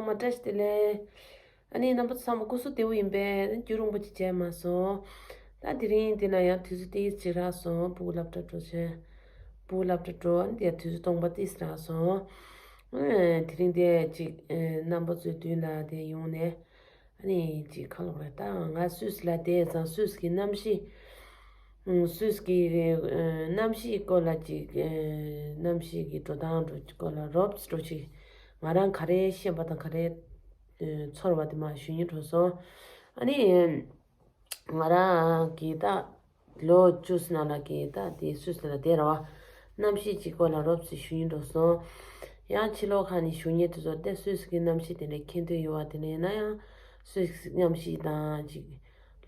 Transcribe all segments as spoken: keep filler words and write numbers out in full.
མ་བཀྲ་ཤིས་བདེ་ལེགས། ཨ་ནི་རྣམ་པ་ཚོ་ཚང་མ་སྐུ་གཟུགས་བདེ་པོ་ཡིན་པས། རྒྱུན་རིང་པོ་ཅིག་མཇལ་མ་སོང་། ད་དེ་རིང་འདི་ན་ཡང་དུས་ཚོད་ཏོག་ཙམ་ཅིག་རག་སོང་། སྤུ་གུ་སློབ་གྲྭ་འགྲོ་བྱས། སྤུ་གུ་སློབ་གྲྭ་འགྲོ་འདི་དུས་ཚོད་སྟོང་པ་ཏོག་ཙམ་རག་སོང་། ཨ་དེ་རིང་དེ་ཅིག་ཨ་རྣམ་པ་ཚོའི་མདུན་ལ་དེ་ཡོང་ནས། ཨ་ནི་ཅིག་ཁ་ལོག་རེད། ད་ང་སུད་སི་ལ་བསྡད་ཙང་སུད་སི་གི་གནམ་གཤིས། ཨུམ། སུད་སི་གི་ཨ་གནམ་གཤིས་སྐོར་ལ་ཅིག་ཨ་གནམ་གཤིས་ཀྱི་འགྲོ་སྟངས་འགྲོ་སྐོར་ལ་རོབ་ཙམ་འགྲོ་ཅིག་ང་རང་ག་རེ་ཤེས་པ་དང་ག་རེ་ཨ་ཚོར་བ་དེ་མར་ཞུ་སྙིང་འདོད་སོང་། ཨ་ནི་ང་རང་གི་ད་ལོ་བཅུ་ཙམ་ནང་ལ་གི་ད་དེ་སུད་སི་ལ་བསྡད་ར་བ། གནམ་གཤིས་ཅིག་སྐོར་ལ་རོབ་ཙམ་ཞུ་སྙིང་འདོད་སོང་། ཡང་ཕྱི་ལོགས་ཁང་ནས་ཞུ་མཁན་དེ་ཚོ་དེ་སུད་སི་གི་གནམ་གཤིས་དེ་འདྲ་མཁྱེན་འདོད་ཡོད་པ་དེ་འདྲ་ཡིན་ན་ཡང་། སུད་སི་གནམ་གཤིས་དང་ཅིག་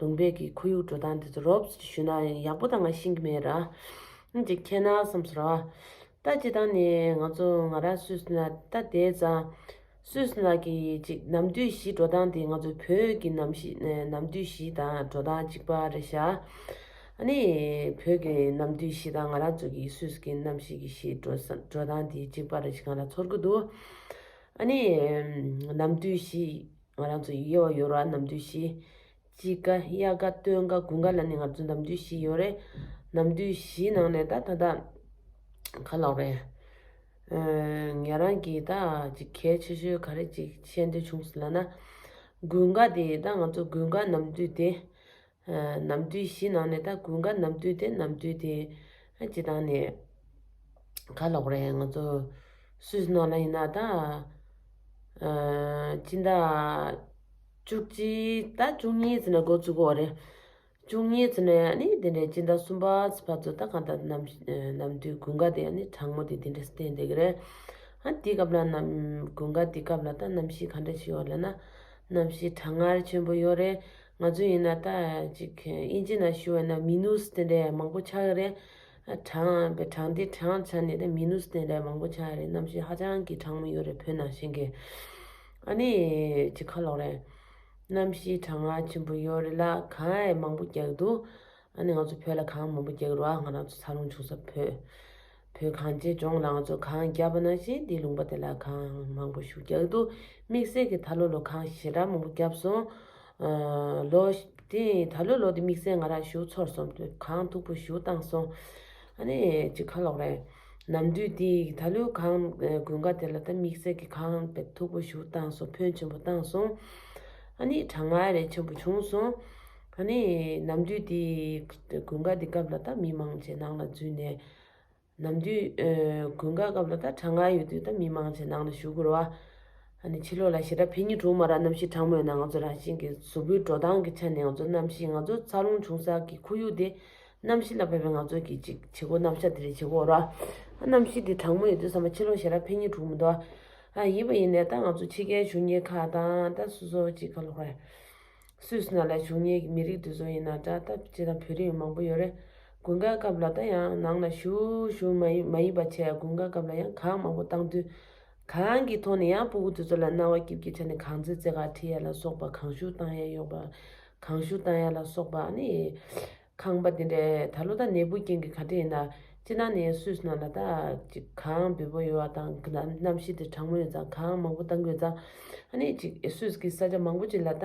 ལུང་པའི་གི་ཁོར་ཡུག་འགྲོ་སྟངས་དེ་ཚོ་རོབ་ཙམ་ཞུས་ན་ཡག་པོ་ད་ང་ཤེས་ཀྱི་མེད་ར། ཨང་ཅིག་མཁྱེན་ན་བསམ་སོང་ར། ད་སྤྱིར་བཏང་ནས་ང་ཚོ་ང་རང་སུད་སི་ན་ད་བསྡད་ཙང་། སུད་སི་ན་གི་ཅིག་ནམ་དུས་བཞི་འགྲོ་སྟངས་དེ་ང་ཚོ་བོད་ཀྱི་གནམ་གཤིས་ནམ་དུས་བཞི་དང་འགྲོ་སྟངས་གཅིག་པ་རེད་ཤག་ཨ་ནི་བོད་ཀྱི་ནམ་དུས་བཞི་དང་ང་རང་ཚོ་གི་སུད་སི་གི་གནམ་གཤིས་ཀྱི་བཞི་འགྲོ་ས་འགྲོ་སྟངས་དེ་གཅིག་པ་རེད་ཤག་ང་རང་ཚོར་གི་འདུག་ཨ་ནི་ནམ་དུས་བཞི། ང་རང་ཚོ་དབྱེ་བ་ཡོད་ར། ནམ་དུས་བཞི། དཔྱིད་ཀ། དབྱར་ཀ། སྟོན་ཀ། དགུན་ཀ་ལབ་ནས་ང་ཚོ་ནམ་དུས་བཞི་ཡོད་རེད། ནམ་དུས་བཞིའི་ནང་ནས་ད་ད་ད་ག་ལབ་རེད། ཨ་ང་རང་གིས་ད་ཅིག་གལ་ཆེ་ཤོས་ག་རེ་ཅིག་བཤད་འདོད་བྱུང་སོང་ལབ་ན། དགུན་ཀ་དེ་ད་ང་ཚོ་དགུན་ཀ་ནམ་དུས་དེ། ཨ་ནམ་དུས་བཞི་ནང་ནས་ད་དགུན་ཀ་ནམ་དུས་དེ་ནམ་དུས་དེ་ཨ་སྤྱིར་བཏང་ནས། ག་ལབ་དགོས་རེད། ང་ཚོ་སུད་སི་ནང་ལ་ཡིན་ན་ད། ཨ་སྤྱི་ཟླ་བཅུ་གཅིག་ད་བཅུ་གཉིས་ཙམ་ནས་འགོ་བཙུགས་ཀྱི་ཡོད་རེད། བཅུ་གཉིས་ཙམ་ནས་ཨ་ནི་དེ་འདྲའི་སྤྱི་ཟླ་གསུམ་པ་ཙམ་བར་དུ་ད་གང་ལྟར་ནམ་ཨ་ནམ་དུས་དགུན་ཁ་དེ་ཨ་ནི་གྲང་མོ་དེ་དེ་འདྲ་བསྟན་བསྡད་ཀྱི་རེད། ཨ་དེའི་སྐབས་ལ་ནམ་དགུན་ཁ་དེའི་སྐབས་ལ་ད་གནམ་གཤིས་ག་འདྲ་ཞིག་ཡོད་ལབ་ན། གནམ་གཤིས་གྲང་ངར་ཆེན་པོ་ཡོད་རེད། ང་ཚོ་ཡིན་ན་ད་ཅིག་དབྱིན་ཇི་ནང་ཞུ་བ་ཡིན་ན་མི་ནུས་དེ་འདྲའི་མང་པོ་ཆགས་ཀྱི་རེད། གྲང་བའི་གྲང་དེ་གྲང་ཆ་ནས་དེ་མི་ནུས་དེ་འདྲ་མང་པོ་ཆགས་རེད། གནམ་གཤིས་ཧ་ཅང་གི་གྲང་མོ་ཡོད་རེད། བོད་ནང་བཞིན་གྱི། ཨ་ནི་ཅིག་ག་ལབ་དགོས་རེད། གནམ་གཤིས་གྲང་ངར་ཆེན་པོ་ཡོད་རེད་ལ། གངས་ཡང་མང་པོ་རྒྱག་གི་འདུག་ཨ་ནི་ང་ཚོ་བོད་ལ་གངས་མང་པོ་རྒྱག་གི་རེད་བ། ང་རང་ཚོ་འཚར་ལོངས་བྱུང་ས་བོད། བོད་གངས་ཅན་ལྗོངས་ལ་ང་ཚོ་གངས་བརྒྱབ་པ་ནང་བཞིན་འདི་ལུང་པ་དེ་ལ་གངས་མང་པོ་ཞིག་རྒྱག་གི་འདུག་དམིགས་བསལ་གྱི་ད་ལོ་ལོ་གངས་ཞེ་དྲག་མང་པོ་བརྒྱབ་སོང་། ཨ་ལོ་དེ་ད་ལོ་ལོ་དེ་དམིགས་བསལ་ང་རང་ཞེ་པོ་ཚོར་སོང་། གངས་མཐུག་པོ་ཞེ་པོ་བཏང་སོང་། ཨ་ནི་ཅིག་ག་ལབ་དགོས་རེད། ནམ་དུས་དེ་ད་ལོ་གངས་དགུན་ཁ་དེ་ལ་ད་དམིགས་བསལ་གྱི་གངས་དཔེ་མཐུག་པོ་ཞེ་པོ་བཏང་སོང་། ཕོན་ཆེན་པོ་བཏང་སོང་། ཨ་ནི་གྲང་ངར་རེ་ཆེན་པོ་བྱུང་སོང་། ཨ་ནི་ནམ་དུས་དེ་དགུན་ཁ་དེ་སྐབས་ལ་ད་མི་མང་ཆེ་ནང་ལ་འཛུལ་ནས། ནམ་དུས་ཨ་དགུན་ཁ་སྐབས་ལ་ད་གྲང་ངར་ཡོད་དུས་ད་མི་མང་ཆེ་ནང་ལ་བཞུགས་དགོས་རེད་བ། ཨ་ནི་ཕྱི་ལོགས་ལ་ཞེ་དྲག་ཕེབས་སྙིང་བྲོ་མ་ར། གནམ་གཤིས་གྲང་མོ་ཡོད་ན་ང་ཚོ་རང་བཞིན་གྱི་གཟུགས་པོའི་འགྲོ་སྟངས་ཀྱི་ཆ་ནས་ང་ཚོ་གནམ་གཤིས་ང་ཚོ་འཚར་ལོངས་བྱུང་ས་གི་ཁོར་ཡུག་དེ་གནམ་གཤིས་ལ་བབས་པའི་ང་ཚོ་གི་ཅིག་བྱེད་སྒོ་རྣམ་གཞག་དེ་རེད་བྱེད་སྒོ་ར། ཨ་གནམ་གཤིས་དེ་གྲང་མོ་ཡོད་དུས་ཙམ་པ་ཕྱི་ལོགས་ཞེ་དྲག་ཕེབས་སྙིང་བྲོ་མི་འདུག་ཨ་ཡིན་པ་ཡིན་ནའི་ད་ང་ཚོ་ཕྱི་རྒྱལ་བཞུགས་མཁན་ཁག་དང་ད་སོ་སོ་ཅིག་ག་ལབ་དགོས་རེད། སུད་སི་ནང་ལ་བཞུགས་མཁན་གྱི་མི་རིགས་དེ་ཚོ་ཡིན་ན་འདྲ། ད་སྤྱིར་བཏང་བོད་རིགས་མང་པོ་ཡོད་རེད། དགུན་ཁའི་སྐབས་ལ་ད་ཡང་ནང་ལ་བཞུགས་བཞུགས་མ་ཡིན་མ་ཡིན་པ་བྱས། དགུན་ཁའི་སྐབས་ལ་ཡང་གངས་མང་པོ་བཏང་དུས། གངས་ཀྱི་ཐོག་ནས་ཡང་སྤུ་གུ་དེ་ཚོ་ལ་རྣ་བ་སྐྱིད་པོའི་ཆ་ནས་གངས་རྫས་རྩེ་གར་ཁྲིད་ཡ་ལ་སོགས་པ། གངས་ཤུག་བཏང་ཡ་ཡོད་པ། གངས་ཤུག་བཏང་ཡ་ལ་སོགས་པ། ཨ་ནི་ཁང་པ་དེ་འདྲའི་ད་ལོ་ད་ནད་འབུ་རྐྱེན་གྱིས་ག་འདྲ་ཡིན་ན། སྤྱིར་བཏང་ནས་སུད་སི་ནང་ལ་ད་ཅིག་གངས་འབེལ་པོ་ཡོད་པ་དང་། གནམ་གཤིས་དེ་གྲང་མོ་ཡོད་ཙང་། གངས་མང་པོ་བཏང་གི་ཡོད་ཙང་། ཨ་ནི་ཅིག་སུད་སི་གི་ས་ཆ་མང་པོ་ཅིག་ལ་ད་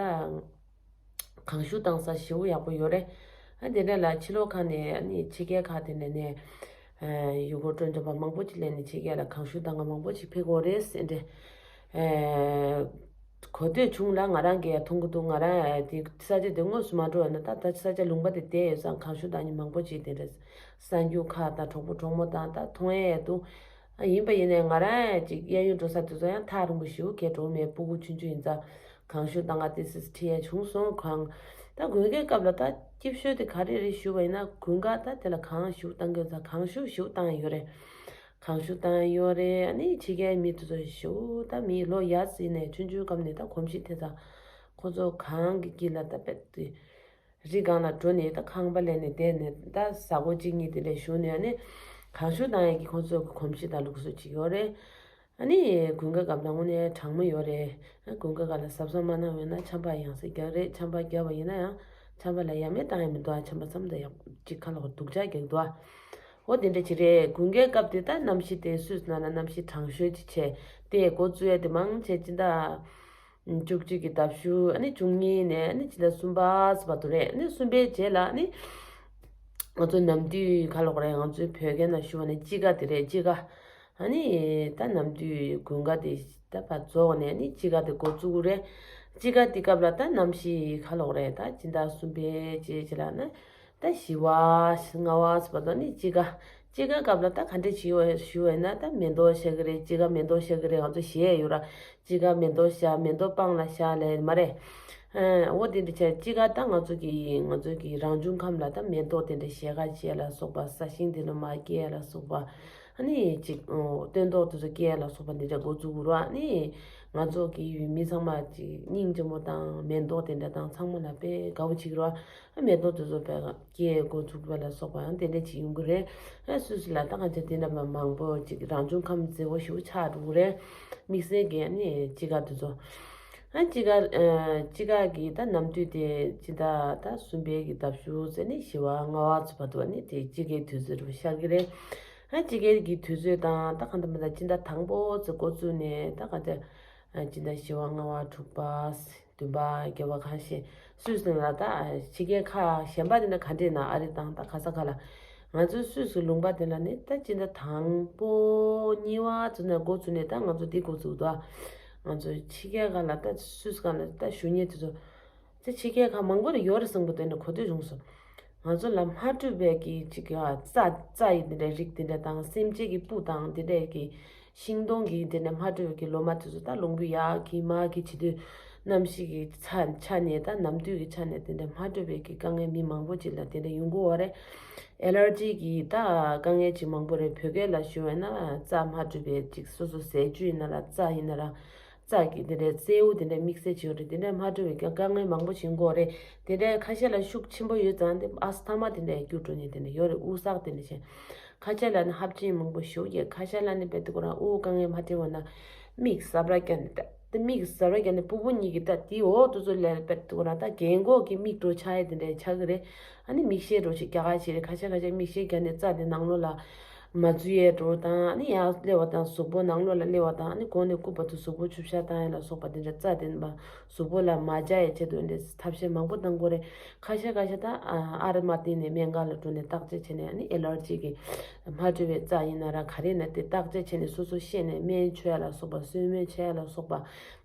གངས་ཤུག་བཏང་ས་ཞེ་པོ་ཡག་པོ་ཡོད་རེད། ཨ་དེ་འདྲ་ལ་ཕྱི་ལོགས་ཁག་ནས། ཨ་ནི་ཕྱི་རྒྱལ་ཁག་དེ་འདྲ་ནས་ཨ་ཡུལ་སྐོར་སྤྲོ་འཆམ་པ་མང་པོ་ཅིག་སླེབས་ནས་ཕྱི་རྒྱལ་ལ་གངས་ཤུག་བཏང་མཁན་མང་པོ་ཅིག་ཕེབས་ཀྱི་ཡོད་རེད་ཟེར་འདྲ། ཨ་གོ་ཐོས་བྱུང་ལ། ང་རང་གིས་མཐོང་གི་འདུག་ང་རང་ཡང་དེ་ས་ཆ་དེ་དངོས་སུ་མ་འགྲོ་བ་ན། ད་ད་ས་ཆ་ལུང་པ་དེ་བསྡད་ཡོད་ཙང་། གངས་ཤུག་བཏང་མཁན་མང་པོ་ཅིག་དེ་འདྲ་གསར་འགྱུར་ཁག་དང་གྲོགས་པོ་གྲོགས་མོ་དང་ད་མཐོང་ཡས་འདུག་ཨ་ཡིན་པ་ཡིན་ནའི་ང་རང་ཡང་ཅིག་གཡས་གཡོན་འགྲོ་ས་དེ་ཚོ་ཡང་ཐག་རིང་པོ་ཞེ་པོ་གས་འགྲོ་མེད། སྤུ་གུ་ཆུང་ཆུང་ཡིན་ཙང་། གངས་ཤུག་བཏང་ག་ཏོག་ཙམ་ཁྲིད་ཡས་བྱུང་སོང་། གངས་ད་དགུན་ཁའི་སྐབས་ལ་ད་སྐྱིད་ཤོས་དེ་ག་རེ་རེད་ཞུ་བ་ཡིན་ན། དགུན་ཁ་ད་དེ་ལ་གངས་ཤུག་བཏང་གི་ཡོད་ཙང་། གངས་ཤུག་ཞེ་པོ་བཏང་ཡོད་རེད། གངས་ཤུག་བཏང་ཡོད་རེད། ཨ་ནི་ཕྱི་རྒྱལ་མི་དེ་ཚོ་ཞེ་པོ་ད་མི་ལོ་ཡག་ཟིན་ནས་ཆུང་ཆུང་སྐབས་ནས་ད་གོམས་གཤིས་ཐེབས་ཙང་། ཁོ་ཚོ་གངས་ཀྱི་དཀྱིལ་ལ་ད་དཔེ་དེ་རི་སྒང་ལ་འགྲོ་ནས་ད་ཁང་པ་ལེན་ནས་བསྡད་ནས། ད་གཟའ་འཁོར་གཅིག་གཉིས་དེ་འདྲ་བཞུགས་ནས། ཨ་ནི་གངས་ཤུག་བཏང་ཡས་ཀྱི་ཁོ་ཚོ་གི་གོམས་གཤིས་དང་ལུགས་སྲོལ་ཅིག་ཡོད་རེད། ཨ་ནི་དགུན་ཁ་སྐབས་ལ་དངོས་གནས་གྲང་མོ་ཡོད་རེད། ཨ་དགུན་ཁ་སྐབས་ལ་གཟབ་གཟབ་མ་གནང་བ་ཡིན་ན་ཆམ་པ་ཡང་སེ་རྒྱག་རེད། ཆམ་པ་བརྒྱབ་པ་ཡིན་ན་ཡང་ཆམ་པ་ལ་ཡ་མེད་བཏང་ཡ་མི་འདུག་ཨ་ཆམ་པ་མཚམས་དང་ཡག་ཅིག་ཁ་ལོག་སྡུག་ཅག་རྒྱག་འདུག་ཨ། འོ་དེ་འདྲ་ཅིག་རེད། དགུན་ཁའི་སྐབས་དེ་ད་གནམ་གཤིས་དེ་སུད་སི་ནང་ལ་གནམ་གཤིས་གྲང་ཤོས་ཅིག་བྱས་ཏེ་འགོ་བཙུགས་ཡ་དེ་མང་ཆེ་སྤྱི་ཟླ་ བཅུ་གཅིག་གི་ཟླ་བཞུགས། ཨ་ནི་བཅུ་གཉིས་ནས་ཨ་ནི་ཕྱི་ཟླ་གསུམ་པ་ཟེར་བ་དུ་རེད། ཨ་ནི་གསུམ་པའི་རྗེས་ལ་ཨ་ནི་ང་ཚོ་ནམ་དུས་ག་ལོག་རེད། ང་ཚོའི་བོད་སྐད་ནང་ཞུ་བ་ནི་དཔྱིད་ཀ་དེ་རེད། དཔྱིད་ཀ། ཨ་ནི་ད་ནམ་དུས་དགུན་ཁ་དེ་ད་ཕར་རྫོགས་ནས་ཨ་ནི་དཔྱིད་ཀ་དེ་འགོ་བཙུགས་རེད། དཔྱིད་ཀ་དེ་སྐབས་ལ་ད་གནམ་གཤིས་ག་ལོག་རེད། ད་སྤྱི་ཟླ་གསུམ་པའི་རྗེས་རྗེས་ལ་ན། ད་བཞི་པ་ལྔ་པ་ཟེར་བ་དང་ནི་དཔྱིད་ཀ། དཔྱིད་ཀ་སྐབས་ལ་ད་ག་འདྲས་བྱེད་ཡོད་ཞུ་བས་ན། ད་མེ་ཏོག་ཤར་གི་རེད། དཔྱིད་ཀ་མེ་ཏོག་ཤར་གི་རེད། ང་ཚོ་གཞས་ཡོད་ར། དཔྱིད་ཀ་མེ་ཏོག་ཤར། མེ་ཏོག་སྤང་ལ་ཤར་ལབ་མ་རེད། ཨ། འོ་དེ་འདྲ་བྱས། དཔྱིད་ཀ་ད་ང་ཚོ་གི་ང་ཚོ་གི་རང་བྱུང་ཁམས་ལ་ད་མེ་ཏོག་དེ་འདྲ་ཞལ་ཁ་བཅད་ལ་སོགས་པ། ས་ཞིང་དེ་འདྲ་མར་སྐྱེ་ལ་སོགས་པ། ཨ་ནི་ཅིག་ཨོ་སྟོན་ཐོག་དེ་ཚོ་སྐྱེ་ལ་སོགས་པ་འདི་འདྲ་འགོ་བཙུགས་རོགས། ཨ་ནི་ང་ཚོ་གི་མི་ཚང་མ་ཅིག་སྙིང་རྗེ་མོ་དང་མེ་ཏོག་དེ་འདྲ་དང་ཚང་མ་ལ་དཔེ་དགའ་བོ་བྱེད་ཀྱི་རོགས། ཨ། མེ་ཏོག་དེ་ཚོ་དཔེ་སྐྱེ་འགོ་ཚུགས་པ་ལ་སོགས་པ་ཡང་དེ་འདྲ་ཅིག་ཡོང་གི་རེད། ཨ། སུད་སི་ལ་ད་ག་ཚོད་དེ་འདྲ་མ་མང་པོ་ཅིག་རང་བྱུང་ཁམས་མཛེས་པོ་ཞེ་པོ་ཆགས་འགྲོ་གི་རེད། དམིགས་བསལ་གྱི་ཨ་ནི་དཔྱིད་ཀ་དེ་ཚོ། ཨ། དཔྱིད་ཀ། ཨ། དཔྱིད་ཀ་གི་ད་ནམ་དུས་དེ་སྤྱི་ཟླ་ད་གསུམ་པའི་གི་ཟླ་བཞུགས་ཟེར་ནས་བཞི་པ་ལྔ་པ་ཚོ་བར་དུ་ཨ་ནི་དེ་དཔྱིད་ཀའི་དུས་ཚོད་རུ་ཤར་གི་རེད། ཨ། དཔྱིད་ཀའི་གི་དུས་ཚོད་དང་ད་གང་ལྟར་མ་ད་སྤྱི་ཟླ་དང་པོ་ཚོ་འགོ་བཙུགས་ནས་ད་ག་ཚོད། ཨ། སྤྱི་ཟླ་བཞི་པ་ལྔ་པ་དྲུག་པ། བདུན་པ་བརྒྱད་པ་ཁ་ཤས། སུད་སི་ནང་ལ་ད་ཕྱི་རྒྱལ་ཁག་གཞན་པ་དེ་འདྲ་ག་འདྲས་ན། ཨ་རི་དང་ད་ག་ས་ག་ལ། ང་ཚོའི་སུད་སི་ལུང་པ་དེ་ལ་ནི་ད་སྤྱི་ཟླ་དང་པོ་གཉིས་པ་ཚོ་ནས་འགོ་བཙུགས་ནས་ད་ང་ཚོ་འདི་འགོ་བཙུགས་འདུག། ང་ཚོ་ཕྱི་རྒྱལ་ཁག་ལ་ད་སུད་སི་ཁག་ལ་ད་ཞུ་མཁན་དེ་ཚོ། ད་ཕྱི་རྒྱལ་ཁག་མང་པོ་ལ་ཡོད་རེད་བསམ་གི་འདུག་ནས་གོ་ཐོས་བྱུང་སོང་། ང་ཚོ་ལ་སྨྲ་བརྗོད་པའི་གི་ཅིག་གི་རྩྭ། རྩྭ་ཡི་དེ་འདྲའི་རིགས་དེ་འདྲ་དང་། སེམས་ཅན་གྱི་སྤུ་དང་དེ་འདྲའི་གི་ཤིང་སྡོང་གི་དེ་འདྲ་སྨྲ་བརྗོད་ཀྱི་ལོ་མ་དེ་ཚོ་ད་ལོངས་སྐུ་ཡག་གི་མ་གི་བྱེད་དུས། གནམ་གཤིས་ཀྱི་ཆ་ཆ་ནས་ད་ནམ་དུས་ཀྱི་ཆ་ནས་དེ་འདྲ་སྨྲ་བརྗོད་པའི་གི་དཀའ་ངལ་མི་མང་པོ་ཅིག་ལ་དེ་འདྲ་ཡོང་གི་ཡོད་རེད། ཨེ་ལར་ཇི་གི་ད་དཀའ་ངལ་ཅིག་མང་པོ་རེད། བོད་སྐད་ལ་ཞུ་བས་ན་རྩྭ་སྨྲ་བརྗོད་པའི་ཅིག་སོ་སོ་ཟས་བཅུད་ཡིན་ན་ར། རྩྭ་ཡིན་ན་ར། རྩྭ་གི་དེ་འདྲའི་རྩེའུ་དེ་འདྲའི་དམིགས་བསལ་ཅིག་ཡོད་རེད། དེ་འདྲའི་སྨྲ་བརྗོད་པའི་དཀའ་ངལ་མང་པོ་ཞིག་ཡོང་གི་ཡོད་རེད། དེ་འདྲའི་ཁ་ཤས་ལ་ཤུགས་ཆེན་པོ་ཡོད་ཙང་དེ་ཨས་ཐ་མ་དེ་འདྲའི་འགྱུར་འགྲོ་མཁན་དེ་འདྲ་ཡོད་རེད། དབུགས་བསགས་དེ་འདྲ་བྱས། ཁ་ཤས་ལ་ནི་ཧབ་ཆེན་མང་པོ་ཞེ་པོ་རྒྱག། ཁ་ཤས་ལ་ནི་དཔེ་དེ་ཁོ་རང་དབུགས་དཀའ་ངལ་མ་འཕྲད་པ་ན་མིག་ཟབ་ར་བརྒྱབ་ནས། ད་དེ་མིག་ཟབ་ར་བརྒྱབ་ནས་སྤུ་གུ་གཉིས་ཀྱིས་ད་དེའི་འོག་ཏུ་ཚོ་ལ་དཔེ་དེ་ཁོ་རང་ད་རྒན་གོག་གི་མིག་འགྲོ་ཆགས་ཡས་དེ་འདྲ་ཆགས་ཀྱི་རེད། ཨ་ནི་མིག་ཤེལ་འདྲ་ཞིག་རྒྱག་ག་བྱེད་རེད། ཁ་ཤས་ཁ་ཤས་མིག་ཤེལ་རྒྱག་ནས་རྩྭ་དེ་ནང་ལོགས་ལ་མ་འཛུལ་ཡས་འདྲ་དང་། ཨ་ནི་ཡར་སླེབས་པ་དང་གཟུགས་པོ་ནང་ལོགས་ལ་སླེབས་པ་དང་། ཨ་ནི་གོང་ནས་སྐུད་པ་དང་གཟུགས་པོ་ཆུ་བཤལ་བཏང་ཡས་ལ་སོགས་པ་དེ་འདྲ། རྩྭ་དེ་མ་གཟུགས་པོ་ལ་མ་འཇགས་ཡས་ཆེད་དུ་འདི་ཐབས་ཤེས་མང་པོ་བཏང་དགོས་རེད། ཁ་ཤས་ཁ་ཤས་ད་ཨ་ཨ་རི་མ་བསྟན་ནས་སྨན་ཁང་ལ་འགྲོ་ནས་བརྟག་དཔྱད་བྱས་ནས། ཨ་ནི་ཨེ་ལར་ཇི་གི་སྨྲ་བརྗོད་པའི་རྩྭ་ཡིན་ན་ར་ག་རེ་ན་དེ་བརྟག་དཔྱད་བྱས་ནས་སོ་སོ་ཤེས་ནས་སྨན་མཆོད་ཡ་ལ་སོགས་པ། གསོལ་སྨན་མཆོད་ཡ་ལ་སོགས་པ། ཨ་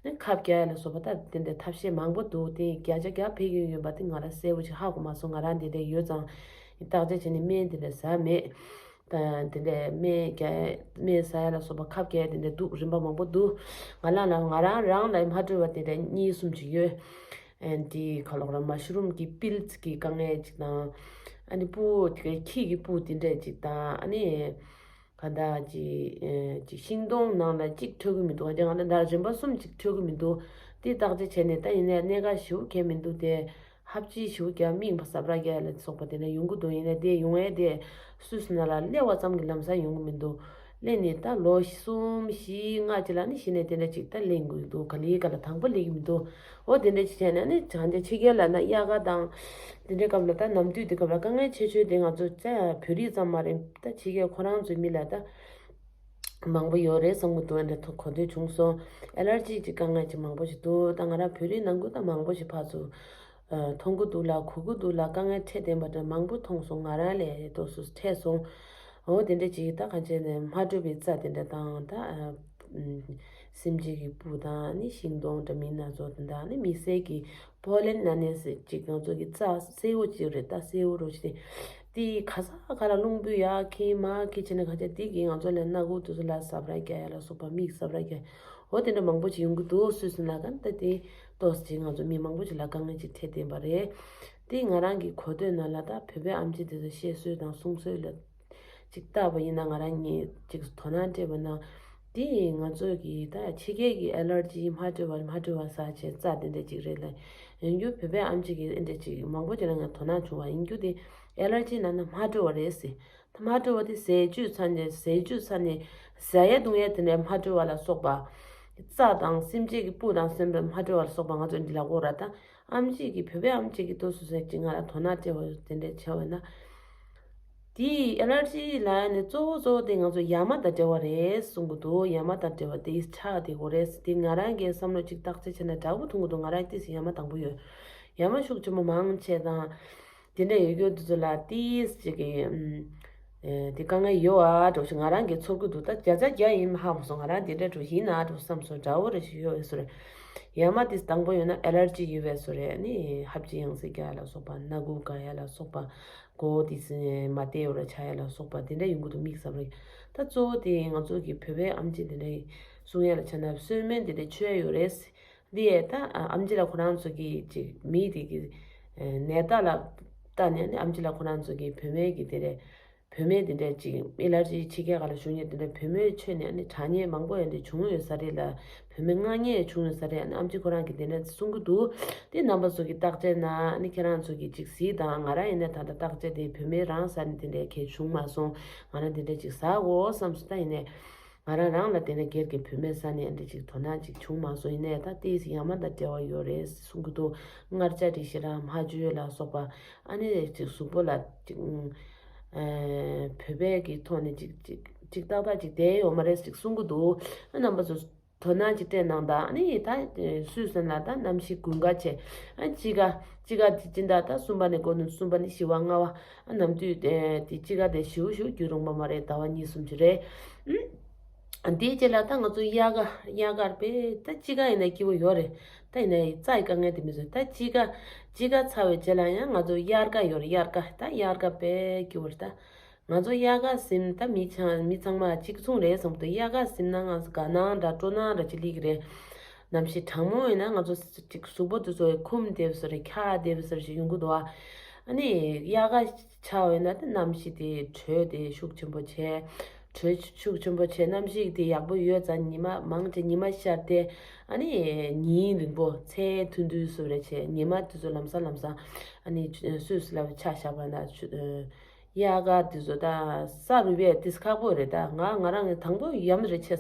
ནི་ཁབ་རྒྱག་ཡ་ལ་སོགས་པ། ད་དེ་འདྲའི་ཐབས་ཤེས་མང་པོ་འདུག། དེ་བརྒྱ་ཆ་བརྒྱ་ཕན་གྱི་ཡོད་པ་དེ་ང་རང་གསལ་པོ་ཅིག་ཧ་གོ་མ་སོང་། ང་རང་དེ་འདྲ་ཡོད་ཙང་བརྟག་དཔྱད་བྱས་ནས་སྨན་དེ་འདྲ་ཟ་མེད། ད་དེ་འདྲའི་སྨན་རྒྱག་སྨན་ཟ་ཡ་ལ་སོགས་པ་ཁབ་རྒྱག་ཡ་དེ་འདྲ་འདུག། རིམ་པ་མང་པོ་འདུག། ང་ལ་ལ་ང་རང་རང་ལ་སྨྲ་བརྗོད་པ་དེ་འདྲ་གཉིས་གསུམ་ཅིག་ཡོད། ཨན་དེ་ག་ལོག་ར་མ་ཤ་རུམ་གྱི་པིལ་སི་གི་དཀའ་ངལ་ཅིག་དང་། ཨ་ནི་སྤུ་གུ་དེ་གའི་ཁྱི་གི་སྤུ་དེ་འདྲ་ཅིག་དང་། ཨ་ནི་ག་འདྲ་ཅིག་ཨེ་ཅིག་ཤིང་སྡོང་ནང་ལ་གཅིག་འཕྲོད་ཀྱི་མི་འདུག། ཨ་ཅག་ང་ལ་ད་རིམ་པ་གསུམ་ཅིག་འཕྲོད་ཀྱི་མི་འདུག། དེ་བརྟག་དཔྱད་བྱས་ནས་ད་ཡིན་ནའི་གནད་འགག་ཞེ་པོ་གང་མི་འདུག་དེ། ཧབ་ཆི་ཞུ་རྒྱ་མིག་ཟབ་ར་རྒྱ་ལ་སོགས་པ་དེ་འདྲ་ཡོང་གི་འདུག། ཡིན་ནའི་དེ་ཡོང་ཡས་དེ་སུད་སི་ནང་ལ་སླེབས་པ་ཙམ་གྱི་ལམ་སང་ཡོང་གི་མི་འདུག། སླེབས་ནས་ད་ལོ་གསུམ་བཞི་ལྔ་ཅིག་ལ་ནི་གཞི་ནས་དེ་འདྲ་ཅིག་ད་ལེན་དགོས་འདུག། ག་ལེ་ག་ལ་དང་པོ་ལེན་གྱི་མི་འདུག། འོ་དེ་འདྲ་ཅིག་བྱས་ནས་ནི་བྱང་ཆ་ཕྱི་རྒྱལ་ལ་ན་དབྱར་ཁ་དང་དེ་འདྲའི་སྐབས་ལ། ད་ནམ་དུས་དེ་སྐབས་ལ་དཀའ་ངལ་ཆེ་ཤོས་དེ་ང་ཚོ་ཙ་བོད་རིགས་ཙམ་མ་རེད། ད་ཕྱི་རྒྱལ་ཁོ་རང་ཚོའི་མི་ལ་ད། མང་པོ་ཡོད་རེད་བསམ་གྱི་འདུག། འདྲ་ཐོག་གོ་ཐོས་བྱུང་སོང་། ཨེ་ལར་ཇི་གི་དཀའ་ངལ་ཅིག་མང་པོ་ཞིག་འདུག། ད་ང་རང་བོད་རིགས་ནང་ཁུལ་ད་མང་པོ་ཞིག་ཕར་ཚུར་མཐོང་གི་འདུག་ལ། གོ་གི་འདུག་ལ། དཀའ་ངལ་འཕྲད་བསྡད་པ་འདྲ་མང་པོ་མཐོང་སོང་། ང་རང་ལ་ཏོག་ཙམ་འཕྲད་སོང་། འོ་དེ་འདྲ་ཅིག་ད་གང་བྱས་ནས་སྨྲ་བརྗོད་པའི་རྩ་དེ་འདྲ་དང་། ད་སེམས་ཅན་གྱི་སྤུ་དང་ནི་ཤིང་སྡོང་འདྲ་མིན་སྣ་ཚོགས་དེ་འདྲ། ནི་མི་སེར་གྱི་པོ་ལེན་ན་ནས་ཟེར་ཅིག་ང་ཚོ་གི་རྩ་སེར་པོ་ཅིག་རེད། ད་སེར་པོ་རོ་ཞིག་དེ། དེ་ག་ས་ག་ལ་རླུང་བུས་ཡར་འཁྱེར་མར་འཁྱེར་བྱས་ནས་ག་ཚད་དེ་གིས་ང་ཚོ་ལ་སྣ་ཁུག་དེ་ཚོ་ལ་ཟབ་ར་རྒྱག་ཡ་ལ་སོགས་པ། མིག་ཟབ་ར་རྒྱག་འོ་དེ་འདྲ་མང་པོ་ཅིག་ཡོང་གི་འདུག། སུད་སི་ལ་ག་ད་དེ་ཏོག་ཙམ་ཅིག་ང་ཚོ་མི་མང་པོ་ཅིག་ལ་དཀའ་ངལ་ཅིག་འཕྲད་བསྡད་པ་རེད། དེ་ང་རང་གི་གོ་ཐོས་ནང་ལ་ད་བོད་པའི་ཨམ་ཆི་དེ་ཚོ་བཤད་སྲོལ་དང་གསུང་སྲོལ་ལ། ཅིག་བལྟས་པ་ཡིན་ན། ང་རང་ཉིད་ཅིག་དོ་སྣང་སྤྲད་པ་ན། དེ་ང་ཚོ་གི་ད་ཕྱི་རྒྱལ་གྱི་ཨེ་ལར་ཇི་སྨྲ་བརྗོད་པ་སྨྲ་བརྗོད་པ་ཟ་བྱས་རྩ་དེ་འདྲ་ཅིག་རེད་ལ། ཡིན་རྒྱུ་བོད་པའི་ཨམ་ཆི་གི་ཨེ་འདྲ་ཅིག་མང་པོ་ཅིག་ལ་ང་དོ་སྣང་བྱུང་བ་ཡིན་རྒྱུ་དེ། ཨེ་ལར་ཇི་ན་ན་སྨྲ་བརྗོད་པ་རེད་ཟེར། ད་སྨྲ་བརྗོད་པ་དེ་ཟས་བཅུད་ཚ་ནས། ཟས་བཅུད་ཚ་ནས་ཟ་ཡ་བཏུང་ཡ་དེ་འདྲའི་སྨྲ་བརྗོད་པ་ལ་སོགས་པ། རྩ་དང་སེམས་ཅན་གྱི་སྤུ་དང་སེམས་པའི་སྨྲ་བརྗོད་པ་ལ་སོགས་པ་ང་ཚོ་འདི་ལ་གོ་ར། ད་ཨམ་ཆི་གི་བོད་པའི་ཨམ་ཆི་གི་ཏོག་ཙམ་ཟས་ཅིག་ང་ལ་དོ་སྣང་སྤྲད་པ་དེ་འདྲ་བྱས་པ་ན། དེའི་ཨེ་ལར་ཇི་ལབ་ནས་གཙོ་བོ་གཙོ་བོ་དེ་ང་ཚོ་ཡ་མ་དང་འབྲེལ་བ་རེད་གསུང་གི་འདུག་ཡ་མ་དང་འབྲེལ་བ་དེ་ཆགས་བསྡད་ཀྱི་རེད། དེ་ང་རང་གི་བསམ་བློ་གཅིག་བརྟག་དཔྱད་བྱས་ན་འདྲ་པོ་མཐོང་གི་འདུག་ང་རང་ཏོག་ཙམ་ཡ་མ་དང་པོ་ཡོད། ཡ་མ་ཤུགས་ཆེན་པོ་མང་ཆེ་དང་། དེ་འདྲ་ཡོད་རྒྱུ་དེ་ཚོ་ལ་ཏོག་ཙམ་གཅིག་གི་ཨམ། ཨེ། དེ་དཀའ་ངལ་ཡོད་ཨ་འདྲ་པོ་ཞིག་ང་རང་གིས་ཚོར་གྱི་འདུག་ད་བརྒྱ་ཆ་བརྒྱ་ཡིན་ཧ་མ་སོང་། ང་རང་དེ་འདྲ་འདྲ་པོ་ཡིན་ན་འདྲ་པོ་བསམ་སོང་། འདྲ་པོ་རེ་ཞིག་ཡོད་བཟོ་རེད། ཡ་མ་དེ་དང་པོ་ཡོད་ན་ཨེ་ལར་ཇི་ཡོད་པའི་བཟོ་རེད། ཨ་ནི་ཧབ་ཅི་ཡང་སེ་རྒྱག་ལ་སོགས་པ། སྣ་ཁུག་འགག་ཡ་ལ་སོགས་པ། མགོ་དེ་ཚེ་མ་བདེ་བ་ཆགས་ཡ་ལ་སོགས་པ་དེ་འདྲ་ཡོང་གི་འདུག་དམིགས་བསལ་རེད། ད་གཙོ་བོ་དེ་ང་ཚོ་གི་བོད་པའི་ཨམ་ཆི་དེ་འདྲ་གསུང་ཡ་ལ་ཆ་ན་གསོལ་སྨན་དེ་འདྲ་མཆོད་ཡ་ཡོད་རེད། འདི་ཡས་ད་ཨ་ཨམ་ཆི་ལ་ཁོ་རང་ཚོ་གི་ཅིག་མི་དེ་གི་ཨ་ནད་རྟགས་ལ་བལྟས་ནས་ནི་ཨམ་ཆི་ལ་ཁོ་རང་ཚོ་གི་བུད་མེད་ཀྱི་དེ་འདྲ་བུད་མེད་དེ་འདྲ་ཅིག་ཨེ་ལར་ཇི་ཕྱི་རྒྱལ་ཁག་ལ་བཞུགས་མཁན་དེ་འདྲ་བུད་མེད་མཆོད་ནས་ནི་དྲག་ཉེས་མང་པོ་ཡང་འདྲ་བྱུང་ཡོད་ས་རེད་ལ། བུད་མེད་མངགས་ཉེས་བྱུང་ཡོད་ས་རེད། ཨ་ནི་ཨམ་ཆི་ཁོ་རང་གིས་དེ་འདྲ་གསུང་གི་འདུག་དེ་རྣམ་པ་ཚོ་གིས་བརྟག་དཔྱད་གནང་། ཨ་ནི་ཁྱེད་རང་ཚོ་གིས་ཅིག་གཟིགས་དང་། ང་རང་ཡིན་ན་ད་ལྟ་བརྟག་དཔྱད་དེ་བུད་མེད་རང་ས་ནས་དེ་འདྲ་གལ་བྱུང་མ་སོང་། ང་རང་དེ་འདྲ་ཅིག་ཟ་དགོས་བསམ་སོང་། ད་ཡིན་ནའི་ང་རང་རང་ལ་དེ་འདྲ་སྒེར་གྱི་བུད་མེད་ས་ནས་འདི་ཅིག་དོ་སྣང་ཅིག་བྱུང་མ་སོང་། ཡིན་ནའི་ད་ཏོག་ཙམ་ཡ་མ་དང་འབྲེལ་བ་ཡོད་རེད་གསུང་གི་འདུག་མངར་ཆ་རེ་ཞིག་རང་མ་བཅོས་ལ་སོགས་པ། ཨ་ནི་ཅིག་གཟུགས་པོ་ལ་ཅིག་ཨ་བོད་པའི་གི་ཐོག་ནས་ཅིག་ཅིག་ཅིག་ཏག་ཏག་ཅིག་བསྡད་ཡོད་མ་རེད་ཅིག་གསུང་གི་འདུག་ཨ་རྣམ་པ་ཚོ་དོ་སྣང་ཅིག་སྤྲད་གནང་དང་། ཨ་ནི་ད་སུས་ཟེར་ན་ད་གནམ་གཤིས་དགུན་ཁ་བྱས། ཨ་དཔྱིད་ཁ་དཔྱིད་ཁ་དེ་སྤྱི་ཟླ་ད་གསུམ་པ་ནས་འགོ་ནས་གསུམ་པ་ནས་བཞི་པ་ལྔ་པ། ཨ་ནམ་དུས་དེ་དེ་དཔྱིད་ཁ་དེ་ཞེ་པོ་ཞེ་པོ་རྒྱུན་རིང་པོ་མ་རེད། ཟླ་བ་གཉིས་གསུམ་ཅིག་རེད། ཨུམ། དེའི་རྗེས་ལ་ད་ང་ཚོ་དབྱར་ཁ་དབྱར་ཁར་དཔེ་ད་དཔྱིད་ཁ་ཡིན་ན་སྐྱིད་པོ་ཡོད་རེད། ད་ཡིན་ན་རྩྭ་ཡི་དཀའ་ངལ་དེ་མི་བཟོད། ད་དཔྱིད་ཁ་དཔྱིད་ཁ་ཚར་བའི་རྗེས་ལ་ཡང་ང་ཚོ་དབྱར་ཁ་ཡོད་རེད། དབྱར་ཁ་ད་དབྱར་ཁ་དཔེ་སྐྱིད་པོ་རེད་ད། ང་ཚོ་དབྱར་ཁ་ཟིན་ད་མི་ཆ་མི་ཚང་མ་གཅིག་མཚུངས་རེད་བསམ་འདུག་དབྱར་ཁ་ཟིན་ན་ང་ཚོ་དགའ་སྣང་འདྲ་སྤྲོ་སྣང་འདྲ་ཅིག་སླེབས་ཀྱི་རེད། གནམ་གཤིས་གྲང་མོ་ཡིན་ན་ང་ཚོ་ཅིག་གཟུགས་པོ་དེ་ཚོ་འཁུམས་བསྡད་པ་བཟོ་རེད། འཁྱག་བསྡད་པ་བཟོ་རེད་ཅིག་ཡོང་གི་འདུག་ཨ་ནི་དབྱར་ཁ་ཆགས་པ་ཡིན་ན་ད་གནམ་གཤིས་དེ་དྲོད་དེ་ཤུགས་ཆེན་པོ་བྱས། དྲོད་ཤུགས་ཆེན་པོ་བྱས། གནམ་གཤིས་དེ་ཡག་པོ་ཡོད་ཙང་ཉི་མ་མང་ཆེ་ཉི་མ་ཤར་ཏེ། ཨ་ནི་ཉིན་རིང་པོ་ཚད་མཐོན་པོ་བཟོ་རེད་བྱས། ཉི་མ་དེ་ཚོ་ལམ་སང་ལམ་སང་ཨ་ནི་སུད་སི་ལ་ཆ་བཞག་པ་ན་ཆུ་དབྱར་ཁ་དེ་ཚོ་ད་ས་རུབ་པའི་དུས་ཁག་པོ་རེད། ད་ང་ང་རང་གི་དང་པོ་ཡམ་རེ་ཆེ།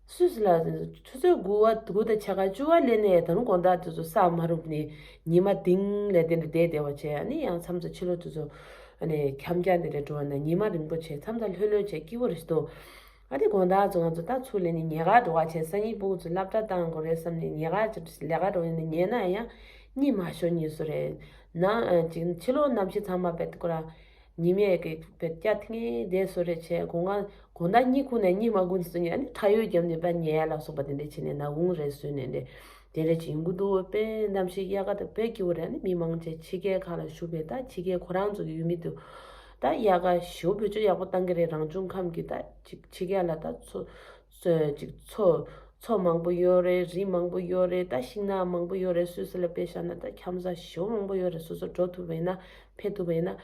སུད་སི་ལ་ཆུ་ཚོད་དགུ་པ་དགུ་དང་ཕྱེད་ཀ་བཅུ་པ་སླེབས་ནས་ད་རུང་དགོང་དག་དེ་ཚོ་ས་མ་རུབ་ནས་ཉི་མ་ལྡིང་ལས་དེ་འདྲ་བསྡད་བསྡད་པ་བྱས། ཨ་ནི་ཡང་མཚམས་མཚམས་ཕྱི་ལོགས་དེ་ཚོ་ཨ་ནི་འཁྱམ་རྐྱང་དེ་འདྲ་འགྲོ་བ་ན་ཉི་མ་རིང་པོ་བྱས། མཚམས་མཚམས་ལྷོད་ལྷོད་བྱས་སྐྱིད་པོ་རེད་འདུག་ཨ་དེ་དགོང་དག་ཚོ་ང་ཚོ་ད་ཚུར་སླེབས་ནས་ཉལ་ཁར་འགྲོ་ག་བྱས། སང་ཉིན་ཕྲུ་གུ་ཚོ་སློབ་གྲྭ་བཏང་དགོས་རེད་བསམ་ནས་ཉལ་ཁར་ལས་ཀ་འགྲོ་ཡིན་ན་ཉལ་ན་ཡང་གཉིད་མ་ཤོར་ནས་བཟོ་རེད། ན་ཅིག་ཕྱི་ལོགས་གནམ་གཤིས་ཚང་མ་བེད་ཁོ་ར་ཉི་མས་གི་བེད་སྐྱ་ཐིང་ངེ་བསྡད་བཟོ་རེད་བྱས། དགོང་ཁ་དགོང་དག་གཉིད་ཁུག་ནས་གཉིད་མ་ཁུག་ནས་སོང་ནས་ཨ་ནི་ཁྲ་ཡོལ་བརྒྱབ་ནས་པ་ཉལ་ལ་སོགས་པ་དེ་འདྲ་བྱས་ནས་ནག་ཁུང་རེ་བཟོས་ནས་འདྲ་དེ་འདྲ་ཅིག་ཡོང་གི་འདུག་དཔེ་གནམ་གཤིས་དབྱར་ཁ་དེ་དཔེ་སྐྱིད་པོ་རེད། ཨ་ནི་མི་མང་ཆེ་ཕྱི་རྒྱལ་ཁག་ལ་བཞུགས་པའི་ད་ཕྱི་རྒྱལ་ཁོ་རང་ཚོ་གི་ཡུལ་མི་དེ་ད་དབྱར་ཁ་ཞེ་པོ་བེད་སྤྱོད་ཡག་པོ་བཏང་གི་རེད། རང་བྱུང་ཁམས་ཀྱི་ད་ཅིག་ཕྱི་རྒྱལ་ལ་ད་མཚོ་སོ་ཅིག་མཚོ་མཚོ་མང་པོ་ཡོད་རེད། རི་མང་པོ་ཡོད་རེད། ད་ཤིང་ནགས་མང་པོ་ཡོད་རེད། སུད་སི་ལ་དཔེ་བཞག་ན་ད་འཁྱམ་ས་ཞེ་པོ་མང་པོ་ཡོད་རེད། སོ་སོ་འགྲོ་ཐུབ་པ་ཡིན་ན་ཕེབས་ཐུབ་པ་ཡིན་ན།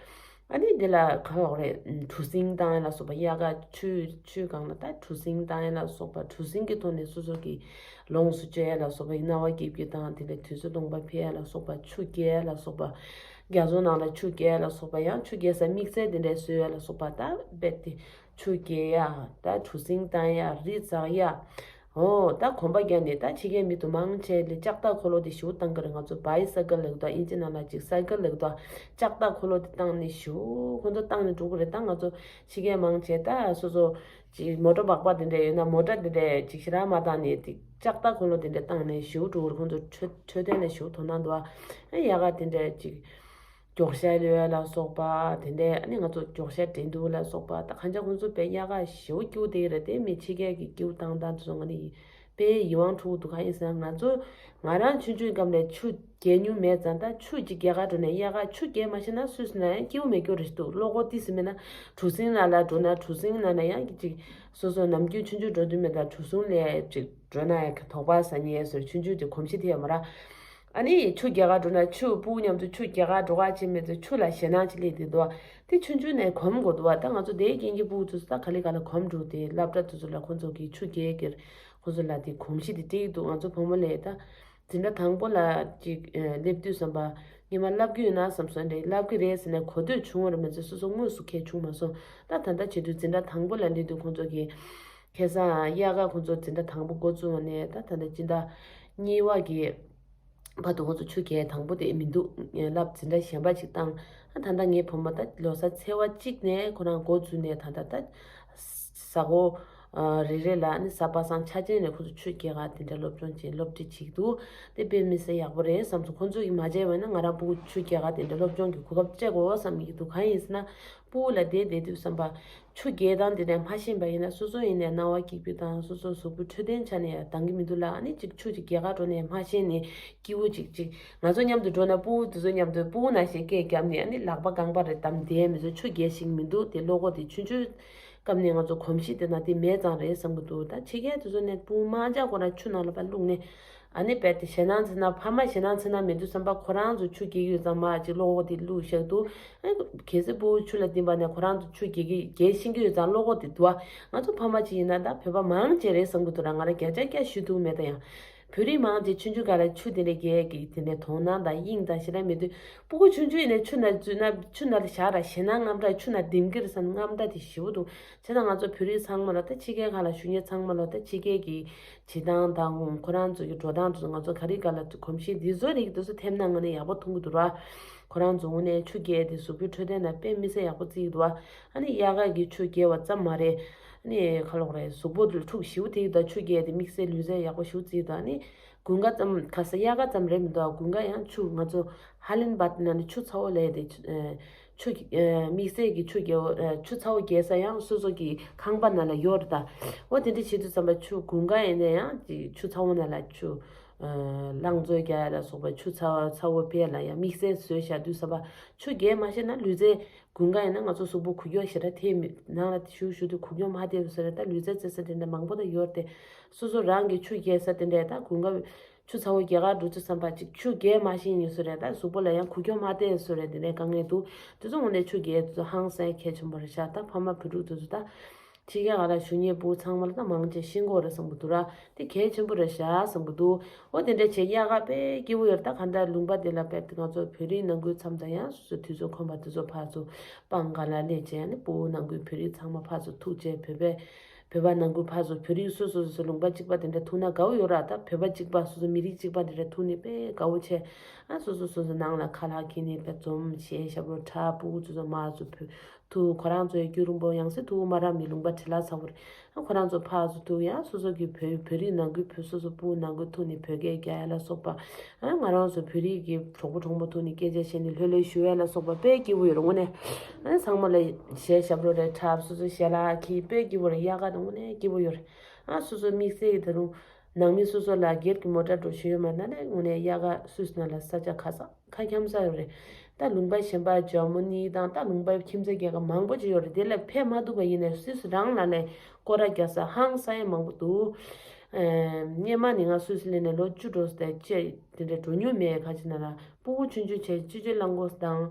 ཨ་ནི་འདི་ལ་ག་ལབ་རེད། གྲུ་གཟིངས་བཏང་ཡ་ལ་སོགས་པ། དབྱར་ཁ་ཆུ་ཆུ་སྒང་ལ་ད་གྲུ་གཟིངས་བཏང་ཡ་ལ་སོགས་པ། གྲུ་གཟིངས་ཀྱི་ཐོག་ནས་སོ་སོ་གི་ལོངས་སུ་སྤྱོད་ཡ་ལ་སོགས་པ་ཡི་རྣ་བ་སྐྱིད་སྐྱིད་བཏང་། དེ་ལས་དུས་ཚོད་སྟོང་པ་འཕེལ་ཡ་ལ་སོགས་པ། ཆུ་རྐྱལ་ཡ་ལ་སོགས་པ། རྒྱ་མཚོ་ནང་ལ་ཆུ་རྐྱལ་ཡ་ལ་སོགས་པ། ཡང་ཆུ་རྐྱལ་ས་དམིགས་བསལ་དེ་འདྲ་བཟོས་ཡ་ལ་སོགས་པ། ད་རྦད་དེ་ཆུ་རྐྱལ་ཡ། ད་གྲུ་གཟིངས་བཏང་ཡ། རི་འཛེག་ཡ། འོ་ད་གོམ་པ་བརྒྱབ་ནས་ད་ཕྱི་རྒྱལ་མི་དེ་མང་ཆེ་ལ་ལྕགས་ཐག་འཁོར་ལོ་དེ་ཞེ་པོ་བཏང་གི་རེད། ང་ཚོ་བྷའི་སའི་ཀལ་ལབ་ཀྱི་འདུག་ཨིན་ཇི་ནང་ལ་ཅིག་སའི་ཀལ་ལབ་ཀྱི་འདུག་ལྕགས་ཐག་འཁོར་ལོ་དེ་བཏང་ནས་ཞེ་པོ་ཁོང་ཚོ་བཏང་ནས་འགྲོ་གི་རེད། ད་ང་ཚོ་ཕྱི་རྒྱལ་མང་ཆེ་ད་སོ་སོ་ཅིག་མོ་ཊ་སྦག་སྦག་དེ་འདྲ་ཡོད་ན་མོ་ཊ་དེ་འདྲ་ཅིག་ཞེ་དྲག་མ་བཏང་ནས་དེ་ལྕགས་ཐག་འཁོར་ལོ་དེ་འདྲ་བཏང་ནས་ཞེ་པོ་འགྲོ་གི་རེད། ཁོང་ཚོ་འཕྲོད་འཕྲོད་བསྟེན་ལ་ཞེ་པོ་དོ་སྣང་འདུག་ཨ་ཡ་ག་དེ་འདྲ་ཅིག་མགྱོགས་ཤ་ལོས་ལ་སོགས་པ་དེ་འདྲ། ཨ་ནི་ང་ཚོ་མགྱོགས་ཤ་འདྲེན་འདུག་ལ་སོགས་པ། ད་གང་ཅག་ཁོང་ཚོ་དཔེ་དབྱར་ཁ་ཞེ་པོ་སྐྱིད་པོ་དེ་རེད་དེ། མི་ཕྱི་རྒྱལ་གྱི་སྐྱིད་པོ་བཏང་སྟངས་དེ་ཚོ་ང་ནི་དཔེ་ཡིད་དབང་འཕྲོག་འདུག་ག་ཡིན་ཟེར་ན་ང་ཚོ་ང་རང་ཆུང་ཆུང་སྐབས་ནས་ཆུ་རྐྱལ་མྱོང་མེད་ཙང་། ད་ཆུ་ཅིག་རྐྱལ་ག་འགྲོ་ནས་དབྱར་ཁ་ཆུ་རྐྱལ་མ་ཤེས་ན་སུད་སི་ན་ཡང་སྐྱིད་པོ་མེད་རྒྱུ་རེད་འདུག་བློ་ཁོག་ཏོག་ཙམ་མེད་ན་གྲུ་གཟིངས་ནང་ལ་འགྲོ་ན་གྲུ་གཟིངས་ནང་ན་ཡང་ཅིག་སོ་སོ་ནམ་རྒྱུན་ཆུང་ཆུང་འགྲོ་དུས་མེད་ད་གྲུ་གཟིངས་ལ་ཅིག་འགྲོ་ན་ཡང་དོགས་པ་ཟ་ཉེན་ཡོད་ཟེར། ཆུང་ཆུང་དེ་གོམས་གཤིས་དེ་ཡོད་མ་རེད། ཨ་ནི་ཆུ་རྐྱལ་ག་འགྲོ་ན་ཆུ་སྤུ་མཉམ་དུ་ཆུ་རྐྱལ་ག་འགྲོ་ག་བྱེད་མེད་དུ་ཆུ་ལ་ཞེད་སྣང་ཅིག་སླེབས་དེ་འདུག་དེ་ཆུང་ཆུང་ནས་གོམས་དགོས་འདུག་བ། ད་ང་ཚོ་དེའི་རྐྱེན་གྱིས་སྤུ་ཚོ་ད་ག་ལེ་ག་ལེ་གོམས་འགྲོ་དེ་སློབ་གྲྭ་དེ་ཚོ་ལ་ཁོང་ཚོ་གིས་ཆུ་རྐྱལ་གྱི་ཁོང་ཚོ་ལ་དེ་གོམས་གཤིས་དེ་སྤྲད་ཀྱི་འདུག་ང་ཚོ་བུ་མོ་ལས་ད་འཛིན་གྲྭ་དང་པོ་ལ་ཅིག་སླེབས་དུས་ཙམ་པ་ངས་མ་བསླབ་ཀྱི་ཡོད་ན་བསམ་སོང་རེད། བསླབ་ཀྱི་རེད་ཟེར་ནས་གོ་ཐོས་བྱུང་བ་རེད་མ་ཚད་སོ་སོ་དངོས་སུ་ཁྱེད་བྱུང་མ་སོང་། ད་ད་ལྟ་བྱེད་དུས་འཛིན་གྲྭ་དང་པོ་ལ་སླེབས་དུས་ཁོང་ཚོ་གིས་ཁ་སང་དབྱར་ཁ་ཁོང་ཚོ་འཛིན་གྲྭ་དང་པོ་འགོ་བཙུགས་པ་ནས་ད་ད་ལྟ་སྤྱི་ཟླ་གཉིས་པ་གི་ བར་དུ་ཁོ་ཚོ་ཆུ་རྐྱལ་དང་པོ་དེ་མི་འདུག་ལབ་འཛིན་གྲྭ་གཞན་པ་ཅིག་བཏང་། ཨ་ད་ལྟ་ངའི་བུ་མོ་ད་ལོ་གསར་ཚེས་པ་གཅིག་ནས་ཁོ་རང་འགོ་བཙུགས་ནས་ད་ལྟ་ད་གཟའ་འཁོར་རེ་རེ་ལ་ནི་གཟའ་པ་སངས་འཆར་ཅན་ནས་ཁོ་ཚོ་ཆུ་རྐྱལ་ག་དེ་འདྲ་སློབ་སྦྱོང་བྱེད་སློབ་ཁྲིད་བྱེད་ཀྱི་འདུག་དེ་དཔེ་མི་སྲིད་ཡག་པོ་རེད་བསམ་སོང་། ཁོ་ཚོ་ཡིས་མ་བྱས་པ་ན་ང་རང་ཕྲུ་གུ་ཆུ་རྐྱལ་ག་དེ་འདྲ་སློབ་སྦྱོང་གི་གོ་སྐབས་སྤྲད་དགོས་བསམ་གྱི་འདུག་གང་ཡིན་ཟེར་ན། ཕྲུ་གུ་ལ་བསྡད་བསྡད་དུས་བསམ་པ། ཆུ་རྐྱལ་སྟངས་དེ་འདྲ་མ་ཤེས་པ་ཡིན་ན་སོ་སོ་ཡིན་ནའི་རྣ་བ་སྐྱིད་པོ་དང་སོ་སོ་གཟུགས་པོ་འཕྲོད་བསྟེན་ཆ་ནས་ཡང་འདང་གི་མི་འདུག་ལ། ཨ་ནི་ཅིག་ཆུ་ཅིག་རྐྱལ་ག་འགྲོ་ནས་མ་ཤེས་ནས་སྐྱིད་པོ་ཅིག་ཅིག་ང་ཚོ་མཉམ་དུ་འགྲོ་ན་ཕྲུ་གུ་དེ་ཚོ་མཉམ་དུ་ཕྲུ་གུ་ནང་བཞིན་སྐད་བརྒྱབ་ནས་ཨ་ནི་ལག་པ་རྐང་པ་རེ་བསྡམས་བསྡད་མི་ཚོ་ཆུ་རྐྱལ་ཤེས་ཀྱི་མི་འདུག་དེ་བློ་ཁོག་དེ་ཆུང་ཆུང་སྐབས་ནས་ང་ཚོ་གོམས་གཤིས་དེ་ན་དེ་མེད་ཙང་རེད་བསམ་གྱི་འདུག་ད་ཕྱི་རྒྱལ་དེ་ཚོ་ནས་ཕྲུ་གུ་མང་ཆེ་ཁོ་རང་ཆུ་ནང་ལ་ཕར་བླུགས་ནས། ཨ་ནི་རྦད་དེ་ཞེད་སྣང་འཚེར་སྣང་ཕ་མ་ཞེད་སྣང་འཚེར་སྣང་མེད་དུས་བསམ་པ་ཁོ་རང་ཚོ་ཆུ་རྐྱལ་གྱི་ཡོད་ཙང་མ་ཅིག་བློ་ཁོག་དེ་བླུགས་བཞག་འདུག་ཨ་གལ་སྲིད་ཕྲུ་གུ་ཆུ་ལ་བསྟིམ་པ་ནས་ཁོ་རང་ཚོ་ཆུ་རྐྱལ་གྱི་རྐྱལ་ཤེས་ཀྱི་ཡོད་ཙང་བློ་ཁོག་དེ་འདུག་ཨ་ང་ཚོ་ཕ་མ་ཅིག་ཡིན་ན་ད་བོད་པ་མང་ཆེ་རེད་བསམ་གྱི་འདུག་ར། ང་རང་བརྒྱ་ཆ་བརྒྱ་ཞུ་ཐུབ་མེད་ད་ཡང་། བོད་རིགས་མང་ཆེ་ཆུང་ཆུང་སྒང་ལ་ཆུ་དེ་འདྲ་རྐྱལ་གྱི་དེ་འདྲའི་དོ་སྣང་དང་དབྱིངས་དང་ཞེ་དྲག་མེད་དུས་ཕྲུ་གུ་ཆུང་ཆུང་ཡིན་ནའི་ཆུ་ནང་འཛུལ་ན་ཆུ་ནང་ལ་བཞག་ར་ཞེད་སྣང་དངངས་སྐྲག་ཆུ་ནང་ལྡིང་གི་རེད་བསམ་དངངས་སྐྲག་དེ་ཞེ་པོ་འདུག་བྱས་ཙང་ང་ཚོ་བོད་རིགས་ཚང་མ་ལ་ད་ཕྱི་རྒྱལ་ཁག་ལ་བཞུགས་མཁན་ཚང་མ་ལ་ད་ཕྱི་རྒྱལ་གྱི་བྱེད་སྟངས་དང་ཁོ་རང་ཚོ་གི་འགྲོ་སྟངས་དེ་ཚོ་ང་ཚོ་ག་རེ་ག་ལ་གོམས་གཤིས་འདི་ཚོ་རིགས་དེ་ཚོ་ཐེབས་ན་དངོས་གནས་ཡག་པོ་མཐོང་གི་འདུག་ར། ཁོ་རང་ཚོ་དངོས་གནས་ཆུ་རྐྱལ་དེ་གཟུགས་པོའི་འཕྲོད་བསྟེན་ལ་དཔེ་མི་སྲིད་ཡག་པོ་བརྩི་གི་འདུག་བ། ཨ་ནི་དབྱར་ཁ་གི་ཆུ་རྐྱལ་བ་ཙམ་མ་རེད། ཨ་ནི་ཁ་ལོག་རེད་གཟུགས་པོ་དེ་ལ་འཁྲུག་ཞེ་པོ་ཐེབས་ཀྱི་འདུག་ཆུ་རྐྱལ་དེ་དམིགས་བསལ་ལུས་རྩལ་ཡག་པོ་ཞེ་པོ་བརྩི་གི་འདུག་ཨ་ནི་དགུན་ཁ་ཙམ་ཁ་ས་དབྱར་ཁ་ཙམ་རེད་མི་འདུག་དགུན་ཁ་ཡང་ཆུ་ང་ཚོ་ཧ་ལན་བཱད་ནང་ནས་ཆུ་ཚ་བོ་ལས་དེ། ཆུ་རྐྱལ་དམིགས་བསལ་གྱི་ཆུ་རྐྱལ་ཆུ་ཚ་བོ་རྐྱལ་ས་ཡང་སོ་སོ་གི་ཁང་པ་ནང་ལ་ཡོད་རེད་ད། འོ་དེ་འདྲ་བྱེད་དུས་ཙམ་པ་ཆུ་དགུན་ཁ་ཡིན་ན་ཡང་ཅིག་ཆུ་ཚ་བོ་ནང་ལ་ཆུ་ལྷ་མཛོད་རྒྱག་ཡ་ལ་སོགས་པ་ཆུ་ཚ་བོ་ཚ་བོ་ཕལ་ལ་ཡང་དམིགས་བསལ་བཟོས་བཞག་དུས་ཙམ་པ་ཆུ་རྐྱལ་མ་ཤེས་ན་ལུས་རྩལ་དགུན་ཁ་ཡིན་ན་ང་ཚོ་གཟུགས་པོ་འགུལ་སྐྱོད་ཞེ་དྲག་ཐེབས་མེད་ནང་ལ་བཞུགས་བཞུགས་དུས་འགུལ་སྐྱོད་མ་ཐེབས་ཟེར་རེད་ད། ལུས་རྩལ་རྩེད་ས་དེ་འདྲ་མང་པོ་ད་ཡོད་རེད་དེ། སོ་སོ་རང་གི་ཆུ་རྐྱལ་ས་དེ་འདྲ་ད་དགུན་ཁ་ཆུ་ཚ་བོ་རྐྱལ་ག་འགྲོ་དུས་ཙམ་པ་ཅིག་ཆུ་རྐྱལ་མ་ཤེས་ཡིན་བཟོ་རེད་ད། གཟུགས་པོ་ལ་ཡང་འགུལ་སྐྱོད་མ་བསྟན་བཟོ་རེད། དེ་ནས་དཀའ་ངལ་འདུག་དེ་ཚོ་དངོས་གནས་ཆུ་རྐྱལ་དེ་ཚོ་ཧང་སང་གལ་ཆེན་པོ་རེད་ཤག་ད་ཕ་མ་བུ་ཕྲུག་དེ་ཚོ་ད་ཕྱི་རྒྱལ་ཁག་ལ་བཞུགས་མཁན་ཕྲུ་གུ་ཚང་མ་ལ་ད་མང་ཆེ་ཤེས་ཀྱི་ཡོད་རེད་བསམ་གྱི་འདུག་ར། དེ་གལ་ཆེན་པོ་རེད་ཤག་བསམ་གྱི་འདུག་འོ་དེ་འདྲ་བྱས་དབྱར་ཁ་དཔེ་སྐྱིད་པོ་ཡོད་རེད་ད། གང་ལྟར་ལུང་པ་དེ་ལ་དཔེ་ང་ཚོ་བོད་རིགས་ནང་ཁུལ་མཚམས་དང་ཡང་སོ་སོ་དུས་ཚོད་ཁོམ་པ་དེ་ཚོ་ཕར་ཚུར་སྤང་ག་ལ་སླེབས་བྱས་ནས་ཕྲུ་གུ་ནང་ཁུལ་བོད་རིགས་ཚང་མ་ཕར་ཚུར་ཐུག་བྱས་བོད་པའི་བོད་པ་ནང་ཁུལ་ཕར་ཚུར་བོད་རིགས་སོ་སོ་སོ་སོ་ལུང་པ་གཅིག་པ་དེ་འདྲ་ཐུག་ན་དགའ་བོ་ཡོད་ར། ད་བོད་པ་གཅིག་པ་སོ་སོ་མི་རིགས་གཅིག་པ་དེ་འདྲ་ཐུག་ནས་དཔེ་དགའ་བོ་བྱས། ཨ་སོ་སོ་སོ་སོ་ནང་ལ་ཁ་ལག་ཁྱེར་ནས་དཔེ་འཛོམས་བྱས་ཞབས་བྲོ་འཁྲབ། ཕྲུ་གུ་ཚོ་ཚོ་མར་ཚུར་བུད་ཐུག་ཁོ་རང་ཚོའི་རྒྱུན་རིང་པོ་ཡང་སྲིད་ཐུག་མ་ར་མི་ལུང་པ་བྲེལ་བ་ཚ་བོ་རེད། ཨ་ཁོ་རང་ཚོ་ཕར་ཚུར་ཐུག་ཡང་སོ་སོ་གི་བོད་བོད་རིགས་ནང་ཁུལ་བོད་སོ་སོ་ཕྲུ་གུ་ནང་ཁུལ་ཐུག་ནས་བོད་སྐད་རྒྱག་ཡ་ལ་སོགས་པ། ཨ་ང་རང་ཚོ་བོད་རིགས་ཀྱི་གྲོགས་པོ་གྲོགས་མོ་ཐུག་ནས་སྐད་ཆ་བཤད་ནས་ལྷོད་ལྷོད་ཞུ་ཡ་ལ་སོགས་པ་དཔེ་སྐྱིད་པོ་ཡོད་རེད་དངོས་གནས། ཨ་ཚང་མ་ལ་གཞས་ཞབས་བྲོ་རེ་འཁྲབ། སོ་སོ་གཞས་ལ་ཁྱེར་དཔེ་སྐྱིད་པོ་རེད། དབྱར་ཁ་དེ་དངོས་གནས་སྐྱིད་པོ་ཡོད་རེད། ཨ་སོ་སོ་དམིགས་བསལ་གྱི་ད་རུང་ནང་མི་སོ་སོ་ལ་སྒེར་གྱི་མོ་ཊ་འགྲོ་ཞུ་ཡོད་མ་རེད་ན་ནས་དངོས་གནས་དབྱར་ཁ་སུད་སི་ནང་ལ་ས་ཆ་ཁ་སང་ཁ་འཁྱམ་ས་ཡོད་རེད། ད་ལུང་པ་གཞན་པ་འཇར་མ་ནི་དང་ད་ལུང་པའི་ཁྱིམ་མཚེས་རྒྱལ་ཁབ་མང་པོ་ཅིག་ཡོད་རེད། དེ་ལ་ཕེབས་མ་ཐུབ་པ་ཡིན་ནའི་སུད་སི་རང་ལ་ནས་སྐོར་ར་རྒྱག་ས་ཧང་སང་ཡ་མང་པོ་འདུག་ཨེ་སྔོན་མ་ནི་ང་སུད་སི་ལན་ནས་ལོ་བཅུ་འགྲོ་སྟེ་ཅེ་དེ་འདྲ་འགྲོ་མྱོང་མེད། ཁ་ཅིག་ན་ལ་ཕྲུ་གུ་ཆུང་ཆུང་བྱས་སྤྱི་སྤྱོད་རླངས་འཁོར་དང་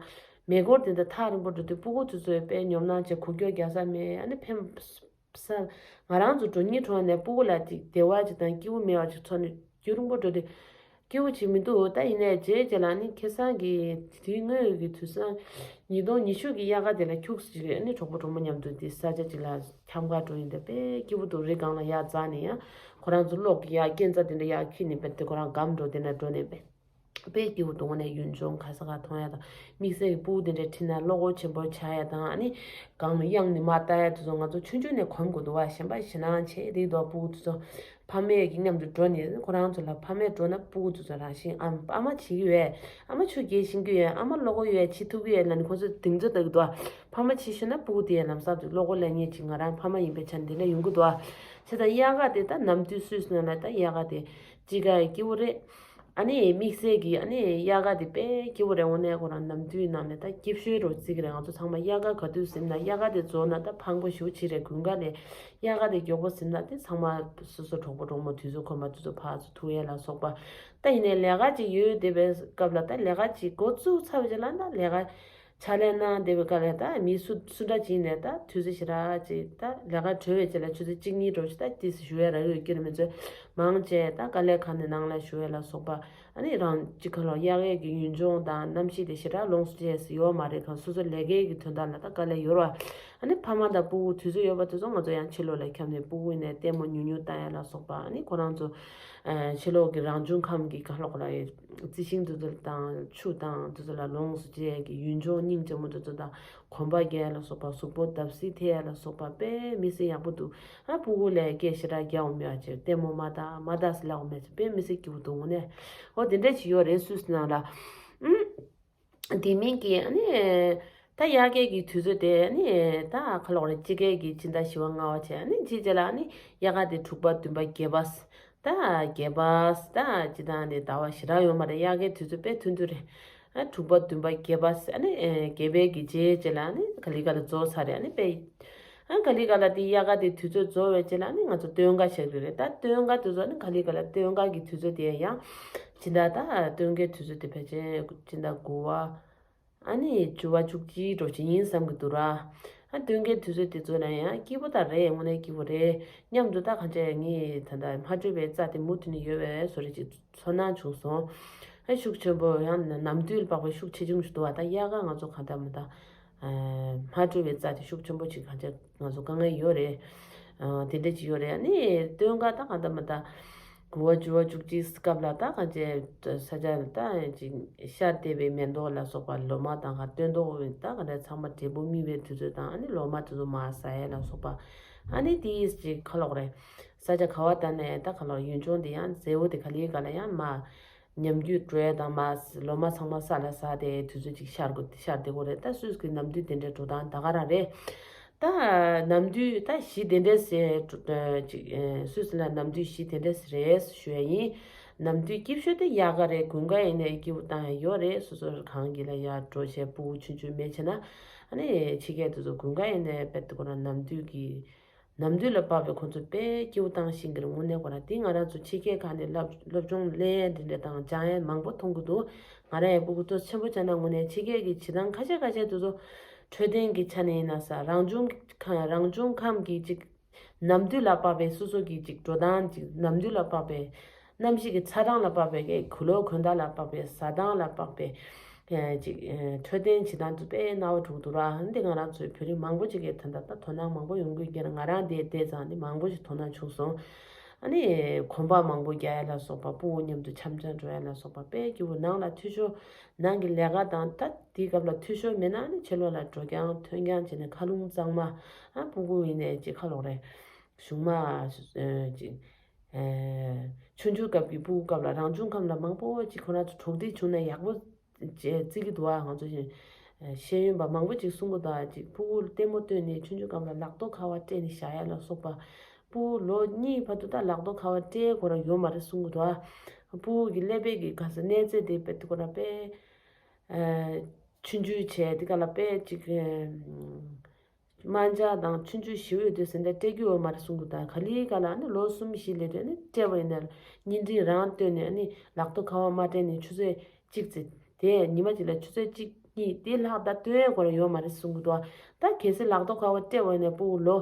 མེ་འཁོར་དེ་འདྲ་ཐག་རིང་པོ་འགྲོ་དུས་ཕྲུ་གུ་དེ་ཚོས་དཔེ་ཉོབ་སྣང་བྱས་འགུལ་སྐྱོད་རྒྱག་ས་མེད། ཨ་ནི་ཕེབས་ས་ང་རང་ཚོ་འགྲོ་སྙིང་བྲོ་བ་ནས་ཕྲུ་གུ་ལ་ཅིག་བདེ་བ་ཅིག་དང་སྐྱིད་པོ་མེད་པ་ཅིག་ཚོར་ནས་རྒྱུན་རིང་པོ་འགྲོ་དུས་སྐྱིད་པོ་ཅིག་མི་འདུག་ད་ཡིན་ནའི་རྗེས་རྗེས་ལ་ནི་ཁ་སང་གི་དུས་སྔོན་གྱི་དུས་སང་ཉིས་སྟོང་ཉི་ཤུ་གི་དབྱར་ཁ་དེ་ལ་ཁྱུག་ཙམ་ཅིག་ཨ་ནི་གྲོགས་པོ་གྲོགས་མོ་མཉམ་དུ་དེ་ས་ཆ་ཅིག་ལ་འཁྱམ་ག་འགྲོ་ཡིན། དེ་དཔེ་སྐྱིད་པོ་འདུག་རི་སྒང་ལ་ཡར་འཛེགས་ནས་ཡང་ཁོ་རང་ཚོ་གློག་གི་ཡར་སྐས་འཛེག་དེ་འདྲ་ཡར་འཁྱེར་ནས་དཔེ་དེ་ཁོ་རང་སྒམ་འགྲོ་དེ་ན་འགྲོ་ནས་དཔེ། དཔེ་སྐྱིད་པོ་འདུག་དངོས་གནས་ཡུལ་ལྗོངས་ག་ས་ག་མཐོང་ཡ་དང་དམིགས་བསལ་གྱི་ཕྲུ་གུ་དེ་འདྲ་ཁྲིད་ན་བློ་ཁོག་ཆེན་པོ་ཆགས་ཡ་དང་ཨ་ནི་སྒང་ལ་གཡང་ནས་མར་ལྟ་ཡ་དེ་ཚོ་ང་ཚོ་ཆུང་ཆུང་ནས་གོམས་དགོས་འདུག་བ། གཞན་པ་ཞེད་སྣང་བྱེད་རེད་འདུག་ཕྲུ་གུ་དེ་ཚོ་ཕ་མས་ཀྱི་མཉམ་དུ་འགྲོ་ནས་ཁོ་རང་ཚོ་ལ་ཕ་མས་འགྲོ་ན་ཕྲུ་གུ་དེ་ཚོ་རང་བཞིན་ཨ་ཨ་མ་བྱེད་ཀྱི་ཡོད། ཨ་མ་ཆུ་རྐྱལ་ཤེས་ཀྱི་ཡོད། ཨ་མ་བློ་ཁོག་ཡོད། བྱེད་ཐུབ་ཀྱི་ཡོད་ལབ་ནས་ཁོ་ཚོ་གདེང་ཚོད་ལྟ་གི་འདུག་ཕ་མ་བྱེད་ཤེས་ན་ཕྲུ་གུ་དེ་ཡང་ལམ་སང་དུ་བློ་ཁོག་སླེབས་མཁན་ཅིག་ང་རང་ཕ་མ་ཡིན་པའི་ཆ་ནས་འདི་འདྲ་ཡོང་གི་འདུག་བྱས་ཙང་དབྱར་ཁ་དེ་ད་ནམ་དུས་སུད་སི་ནང་ལ་ད་དབྱར་ཁ་དེ་དཔྱིད་ཀ་ཡི་སྐྱིད་པོ་རེད། ཨ་ནི་དམིགས་བསལ་གྱི་ཨ་ནི་དབྱར་ཁ་དེ་དཔེ་སྐྱིད་པོ་རེད། དངོས་གནས་ཁོ་རང་ནམ་དུས་ནང་ནས་ད་སྐྱིད་ཤོས་རུ་བརྩི་གི་རེད། ང་ཚོ་ཚང་མ་དབྱར་ཁ་ག་དུས་ཟིན་ན་དབྱར་ཁ་དེ་རྫོགས་ན་ད་ཕངས་པོ་ཞེ་པོ་ཅིག་རེད། དགུན་ཁ་ནས་དབྱར་ཁ་དེ་མགྱོགས་པོ་ཟིན་ན་དེ་ཚང་མ་སོ་སོ་གྲོགས་པོ་གྲོགས་མོ་དུས་ཚོད་ཁོམ་པ་དུས་ཚོད་ཕར་ཚུར་ཐུག་ཡས་ལ་སོགས་པ། ད་ཡིན་ནའི་ལས་ཀ་ཅིག་ཡོད་བསྡད་པའི་སྐབས་ལ་ད་ལས་ཀ་ཅིག་འགོ་བཙུགས་ཚར་བའི་རྗེས་ལ་ད་ལས་ཀ་ཕྱག་ལས་གནང་བསྡད་པའི་སྐབས་ལ་ད་མི་སུ་སུ་འདྲ་ཅིག་ཡིན་ནའི་ད་དུས་ཚོད་ཞེ་དྲག་ཅིག་ད་ལས་ཀ་གྲོལ་བའི་རྗེས་ལ་ཆུ་ཚོད་གཅིག་གཉིས་འགྲོ་ཞིག་ད་ཏིས་ཞུ་ཡས་རག་ཡོད་ཀྱི་རེད། མི་ཚོས་ མང་ཆེ་ད་དཀའ་ལས་ཁག་ནས་ནང་ལ་ཞུ་ཡས་ལ་སོགས་པ། ཨ་ནི་རང་གཅིག་ག་ལོ་དབྱར་ཁའི་གི་ཡུལ་ལྗོངས་དང་གནམ་གཤིས་དེ་ཞེ་དྲག་ལོངས་སུ་སྤྱད་ཡོད་མ་རེད། གང་སོ་སོ་ལས་ཀའི་གི་དོན་དག་ལ་ད་དཀའ་ལས་ཡོད་ར། ཨ་ནི་ཕ་མ་དང་སྤུ་གུ་དུས་ཚོད་ཡོད་པ་དེ་ཚོ་ང་ཚོ་ཡང་ཕྱི་ལོགས་ལ་འཁྱམས་ནས་སྤུ་གུ་ནས་ལྟད་མོ་ཉུང་ཉུང་ལྟ་ཡ་ལ་སོགས་པ། ཨ་ནི་ཁོ་རང་ཚོ་ཕྱི་ལོགས་ཀྱི་རང་བྱུང་ཁམས་ཀྱི་ག་ལོག་ལ་རྩི་ཤིང་དེ་ཚོ་དང་ཆུ་དང་དེ་ཚོ་ལ་ལོངས་སུ་སྤྱད་ཡ་གི་ཡུལ་ལྗོངས་སྙིང་རྗེ་མོ་དེ་ཚོ་དང་། གོམ་པ་རྒྱག་ཡ་ལ་སོགས་པ། གཟུགས་པོ་བརྡབ་གསིག་ཐེབས་ཡ་ལ་སོགས་པ་དཔེ་མི་སྲིད་ཡག་པོ་འདུག་ཨ་སྤུ་གུ་ལ་སྐད་ཞེ་དྲག་རྒྱག་འོང་མེད་པ་བྱས། ལྟད་མོ་མ་ལྟ་མ་ལྟ་ཟེར་ལབ་འོང་མེད་ཚེ་དཔེ་མི་སྲིད་སྐྱིད་པོ་འདུག་དངོས་གནས། འོ་དེ་འདྲ་ཞིག་ཡོད་རེད་སུད་སི་ནང་ལ། ཨུམ། དེ་མིན་གྱི་ཨ་ནི། ད་དབྱར་ཁའི་གི་དུས་ཚོད་དེ་ཨ་ནི། ད་ག་ལོག་རེད། དཔྱིད་ཀའི་གི་སྤྱི་ཟླ་བཞི་པ་ལྔ་པ་བྱས། ཨ་ནི་དེའི་རྗེས་ལ་ཨ་ནི་དབྱར་ཁ་དེ་དྲུག་པ་བདུན་པ་བརྒྱད་པ། ད་བརྒྱད་པ། ད་སྤྱིར་བཏང་ནས་ཟླ་བ་ཞེ་དྲག་ཡོད་མ་རེད། དབྱར་ཁའི་དུས་ཚོད་དཔེ་ཐུང་ཐུང་རེད། ཨ་དྲུག་པ་བདུན་པ་བརྒྱད་པ་ཟེར། ཨ་ནི་ཨེ་བརྒྱད་པའི་གི་རྗེས་རྗེས་ལ་ཨ་ནི་ག་ལེ་ག་ལེ་རྫོགས་ཚར་རེད། ཨ་ནི་དཔེ། ཨ་ག་ལེ་ག་ལེ་དེ་དབྱར་ཁ་དེ་དུས་ཚོད་རྫོགས་པའི་རྗེས་ལ་ཨ་ནི་ང་ཚོ་སྟོན་ཁ་ཞིག་རེད་རེད། ད་སྟོན་ཁ་དུས་ཚོད་ཨ་ནི་ག་ལེ་ག་ལེ་སྟོན་ཁ་གི་དུས་ཚོད་དེ་ཡང་། སྤྱི་ཟླ་ད་སྟོན་ཁའི་དུས་ཚོད་དེ་ཕལ་ཆེར་སྤྱི་ཟླ་དགུ་པ། ཨ་ནི་བཅུ་པ་བཅུ་གཅིག་འགྲོ་བཞིན་ཡིན་བསམ་གྱི་འདུག་ར། ཨ་སྟོན་ཁའི་དུས་ཚོད་དེ་ཚོ་ན་ཡང་སྐྱིད་པོ་ད་རེད། དངོས་གནས་སྐྱིད་པོ་རེད། མཉམ་དུ་ད་གང་བྱས་ངས་ད་ལྟ་སྨྲ་བརྗོད་པའི་རྩ་དེ་མུ་མཐུད་ནས་ཡོད་པའི་བཟོ་འདྲ་ཅིག་ཚོར་སྣང་བྱུང་སོང་། ཨ་ཤུགས་ཆེན་པོ་ཡང་ནམ་དུས་ལ་དཔག་པའི་ཤུགས་ཆེ་ཆུང་ཞིག་འདུག་བ། ད་དབྱར་ཁ་ང་ཚོ་གང་ལྟར་མ་ད་སྨྲ་བརྗོད་པའི་རྩ་དེ་ཤུགས་ཆེན་པོ་ཅིག་གང་བྱས་ང་ཚོ་དཀའ་ངལ་ཡོད་རེད། ཨ་དེ་འདྲ་ཅིག་ཡོད་རེད། ཨ་ནི་སྟོན་ཁ་ད་གང་ལྟར་མ་ད། དགུ་པ་བཅུ་པ་བཅུ་གཅིག་སྐབས་ལ་ད་གང་བྱས་ས་ཆ་ད་ཅིག་ཤར་བསྡད་པའི་མེ་ཏོག་ལ་སོགས་པ་ལོ་མ་དང་ག་སྟོན་ཐོག་ད་ག་འདྲ་ཚང་མ་འབྲས་བུ་སྨིན་པའི་དུས་ཚོད་དང་། ཨ་ནི་ལོ་མ་དེ་ཚོ་མར་ཟ་ཡས་ལ་སོགས་པ། ཨ་ནི་དེ་ཡིས་ཅིག་ག་ལོག་རེད། ས་ཆ་ག་བ་ད་ནས་ད་ག་ལོག་ཡུལ་ལྗོངས་དེ་ཡང་མཛེས་པོ་དེ་ག་ལེ་ག་ལེ་ཡང་མར་ཉམས་རྒུད་འགྲོ་ཡས་དང་མར་ལོ་མ་ཚང་མ་ས་ལ་ཟགས་ཏེ་དུས་ཚོད་ཅིག་ཤར་དགོས་ཤར་བསྡད་དགོས་རེད། ད་སུད་སི་གི་ནམ་དུས་དེ་འདྲའི་འགྲོ་སྟངས་ད་ག་རང་རེད། ད་ནམ་དུས་ད་གཞི་དེ་འདྲ་ཟེར་ཅིག་སུད་སི་ལ་ནམ་དུས་གཞི་དེ་འདྲ་རེད་ཞུ་ཡ་ཡིན། ནམ་དུས་སྐྱིད་ཤོས་དེ་དབྱར་ཁ་རེད། དགུན་ཁ་ཡིན་ནའི་སྐྱིད་པོ་བཏང་ཡ་ཡོད་རེད། སོ་སོ་གང་གི་ལ་ཡར་འགྲོ་བྱས་སྤུ་གུ་ཆུང་ཆུང་མེད་བྱས་ན། ཨ་ནི་ཕྱི་རྒྱལ་དེ་ཚོ་དགུན་ཁ་ཡིན་ནའི་དཔེ་དེ་ཁོ་རང་ནམ་དུས་ཀྱི་ནམ་དུས་ལ་དཔག་པའི་ཁོང་ཚོ་དཔེ་སྐྱིད་པོ་བཏང་ཤེས་ཀྱི་རེད། དངོས་གནས་ཁོ་རང་དེ་ང་རང་ཚོ་ཕྱི་རྒྱལ་ཁག་ནས་སློབ་སློབ་སྦྱོང་ལེན་དེ་འདྲ་དང་སྦྱང་ཡ་མང་པོ་མཐོང་གི་འདུག་ང་རང་ཡང་སྤུ་གུ་ཏོག་ཆེན་པོ་ཆགས་ན་དངོས་གནས་ཕྱི་རྒྱལ་གྱི་བྱེད་སྟངས་ཁ་ཤས་ཁ་ཤས་དེ་ཚོ་འཕྲོད་བསྟེན་གྱི་ཆ་ནས་ཡིན་ན་ས་རང་བྱུང་ཁམས་རང་བྱུང་ཁམས་ཀྱི་ཅིག་ནམ་དུས་ལ་དཔག་པའི་སོ་སོ་གི་ཅིག་འགྲོ་སྟངས་ཅིག་ནམ་དུས་ལ་དཔག་པའི་གནམ་གཤིས་ཀྱི་ཚ་གྲང་ལ་དཔག་པའི་གི་གོས་ལོག་གོན་སྟངས་ལ་དཔག་པའི་ཟ་སྟངས་ལ་དཔག་པའི་ཅིག་འཕྲོད་བསྟེན་བྱེད་སྟངས་དེ་དཔེ་སྣང་བ་འགྲོ་གི་འདུག་ར། འདི་ང་རང་ཚོའི་བོད་རིགས་མང་པོ་ཅིག་གིས་ད་ལྟ་ད་དོ་སྣང་མང་པོ་ཡོང་གི་ཡོད་ཀྱི་རེད། ང་རང་འདིར་བསྡད་ཙང་འདི་མང་པོ་ཞིག་དོ་སྣང་བྱུང་སོང་། ཨ་ནི་གོམ་པ་མང་པོ་རྒྱག་ཡ་ལ་སོགས་པ། སྤུ་གུ་མཉམ་དུ་འཆམ་འཆམ་འགྲོ་ཡ་ལ་སོགས་པ་དཔེ་སྐྱིད་པོ། ནང་ལ་འཐུས་ཤོར་ནང་གི་ལས་ཀ་དང་ད་དེའི་སྐབས་ལ་འཐུས་ཤོར་མེད་ན་ཨ་ནི་ཕྱི་ལོགས་ལ་འགྲོ་རྐྱང་ཐོན་རྐྱང་བྱས་ནས་མཁའ་རླུང་གཙང་མ། ཨ་སྤུ་གུ་ཡིན་ནའི་ཅིག་ག་ལོག་རེད། གཞུང་མ་ཅིག་ཆུང་ཆུང་སྐབས་ཀྱི་སྤུ་གུ་སྐབས་ལ་རང་བྱུང་ཁམས་ལ་མང་པོ་ཅིག་ཁོ་རང་ཚོ་གྲོགས་སྒྲིག་བྱུང་ན་ཡག་པོ་བྱས་བརྩི་གི་འདུག་ཨ། ང་ཚོ་ཤེས་ཡོན་པ་མང་པོ་ཅིག་གསུང་གི་འདུག་ཨ། ཅིག་སྤུ་གུ་ལ་ལྟད་མོ་སྟོན་ནས་ཆུང་ཆུང་སྐབས་ལ་ལག་ཐོག་ཁ་པར་སྤྲད་ནས་བཞག་ཡ་ལ་སོགས་པ། སྤུ་གུ་ལོ་གཉིས་བར་དུ་ད་ལག་ཐོག་ཁ་པར་སྤྲད་དགོས་ར་ཡོད་མ་རེད་གསུང་གི་འདུག་ཨ། སྤུ་གུ་གི་ཀླད་པའི་གི་ག་ས་གནས་ཚད་དེ་དཔེ་དེ་ཁོ་ར་དཔེ་ཆུང་ཆུང་བྱས་དེ་ག་ལ་དཔེ་ཅིག་དམར་འབྱར་དང་ཆུང་ཆུང་ཞེ་པོ་ཡོད་དུས་ཟིན་འདྲ་སྤྲད་རྒྱུ་ཡོད་མ་རེད་གསུང་གི་འདུག་ག་ལེ་ག་ལ་ཨ་ནི་ལོ་གསུམ་བཞི་སླེབས་དུས་ཨ་ནི་སྤྲད་པ་ཡིན་ན་བརྙན་འཕྲིན་རང་བཏོན་ནས་ཨ་ནི་ལག་ཐོག་ཁ་པར་མ་སྤྲད་ནས་ཆུ་ཚོད་གཅིག་ཙམ་དེ་ཉི་མ་གཅིག་ལ་ཆུ་ཚོད་གཅིག་གཉིས་དེ་ལྷག་ད་སྟོན་ཡས་ཁོ་རང་ཡོད་མ་རེད་གསུང་གི་འདུག་ད་གལ་སྲིད་ལག་ཐོག་ཁ་པར་སྤྲད་པ་ཡིན་ན་སྤུ་གུ་ལོ་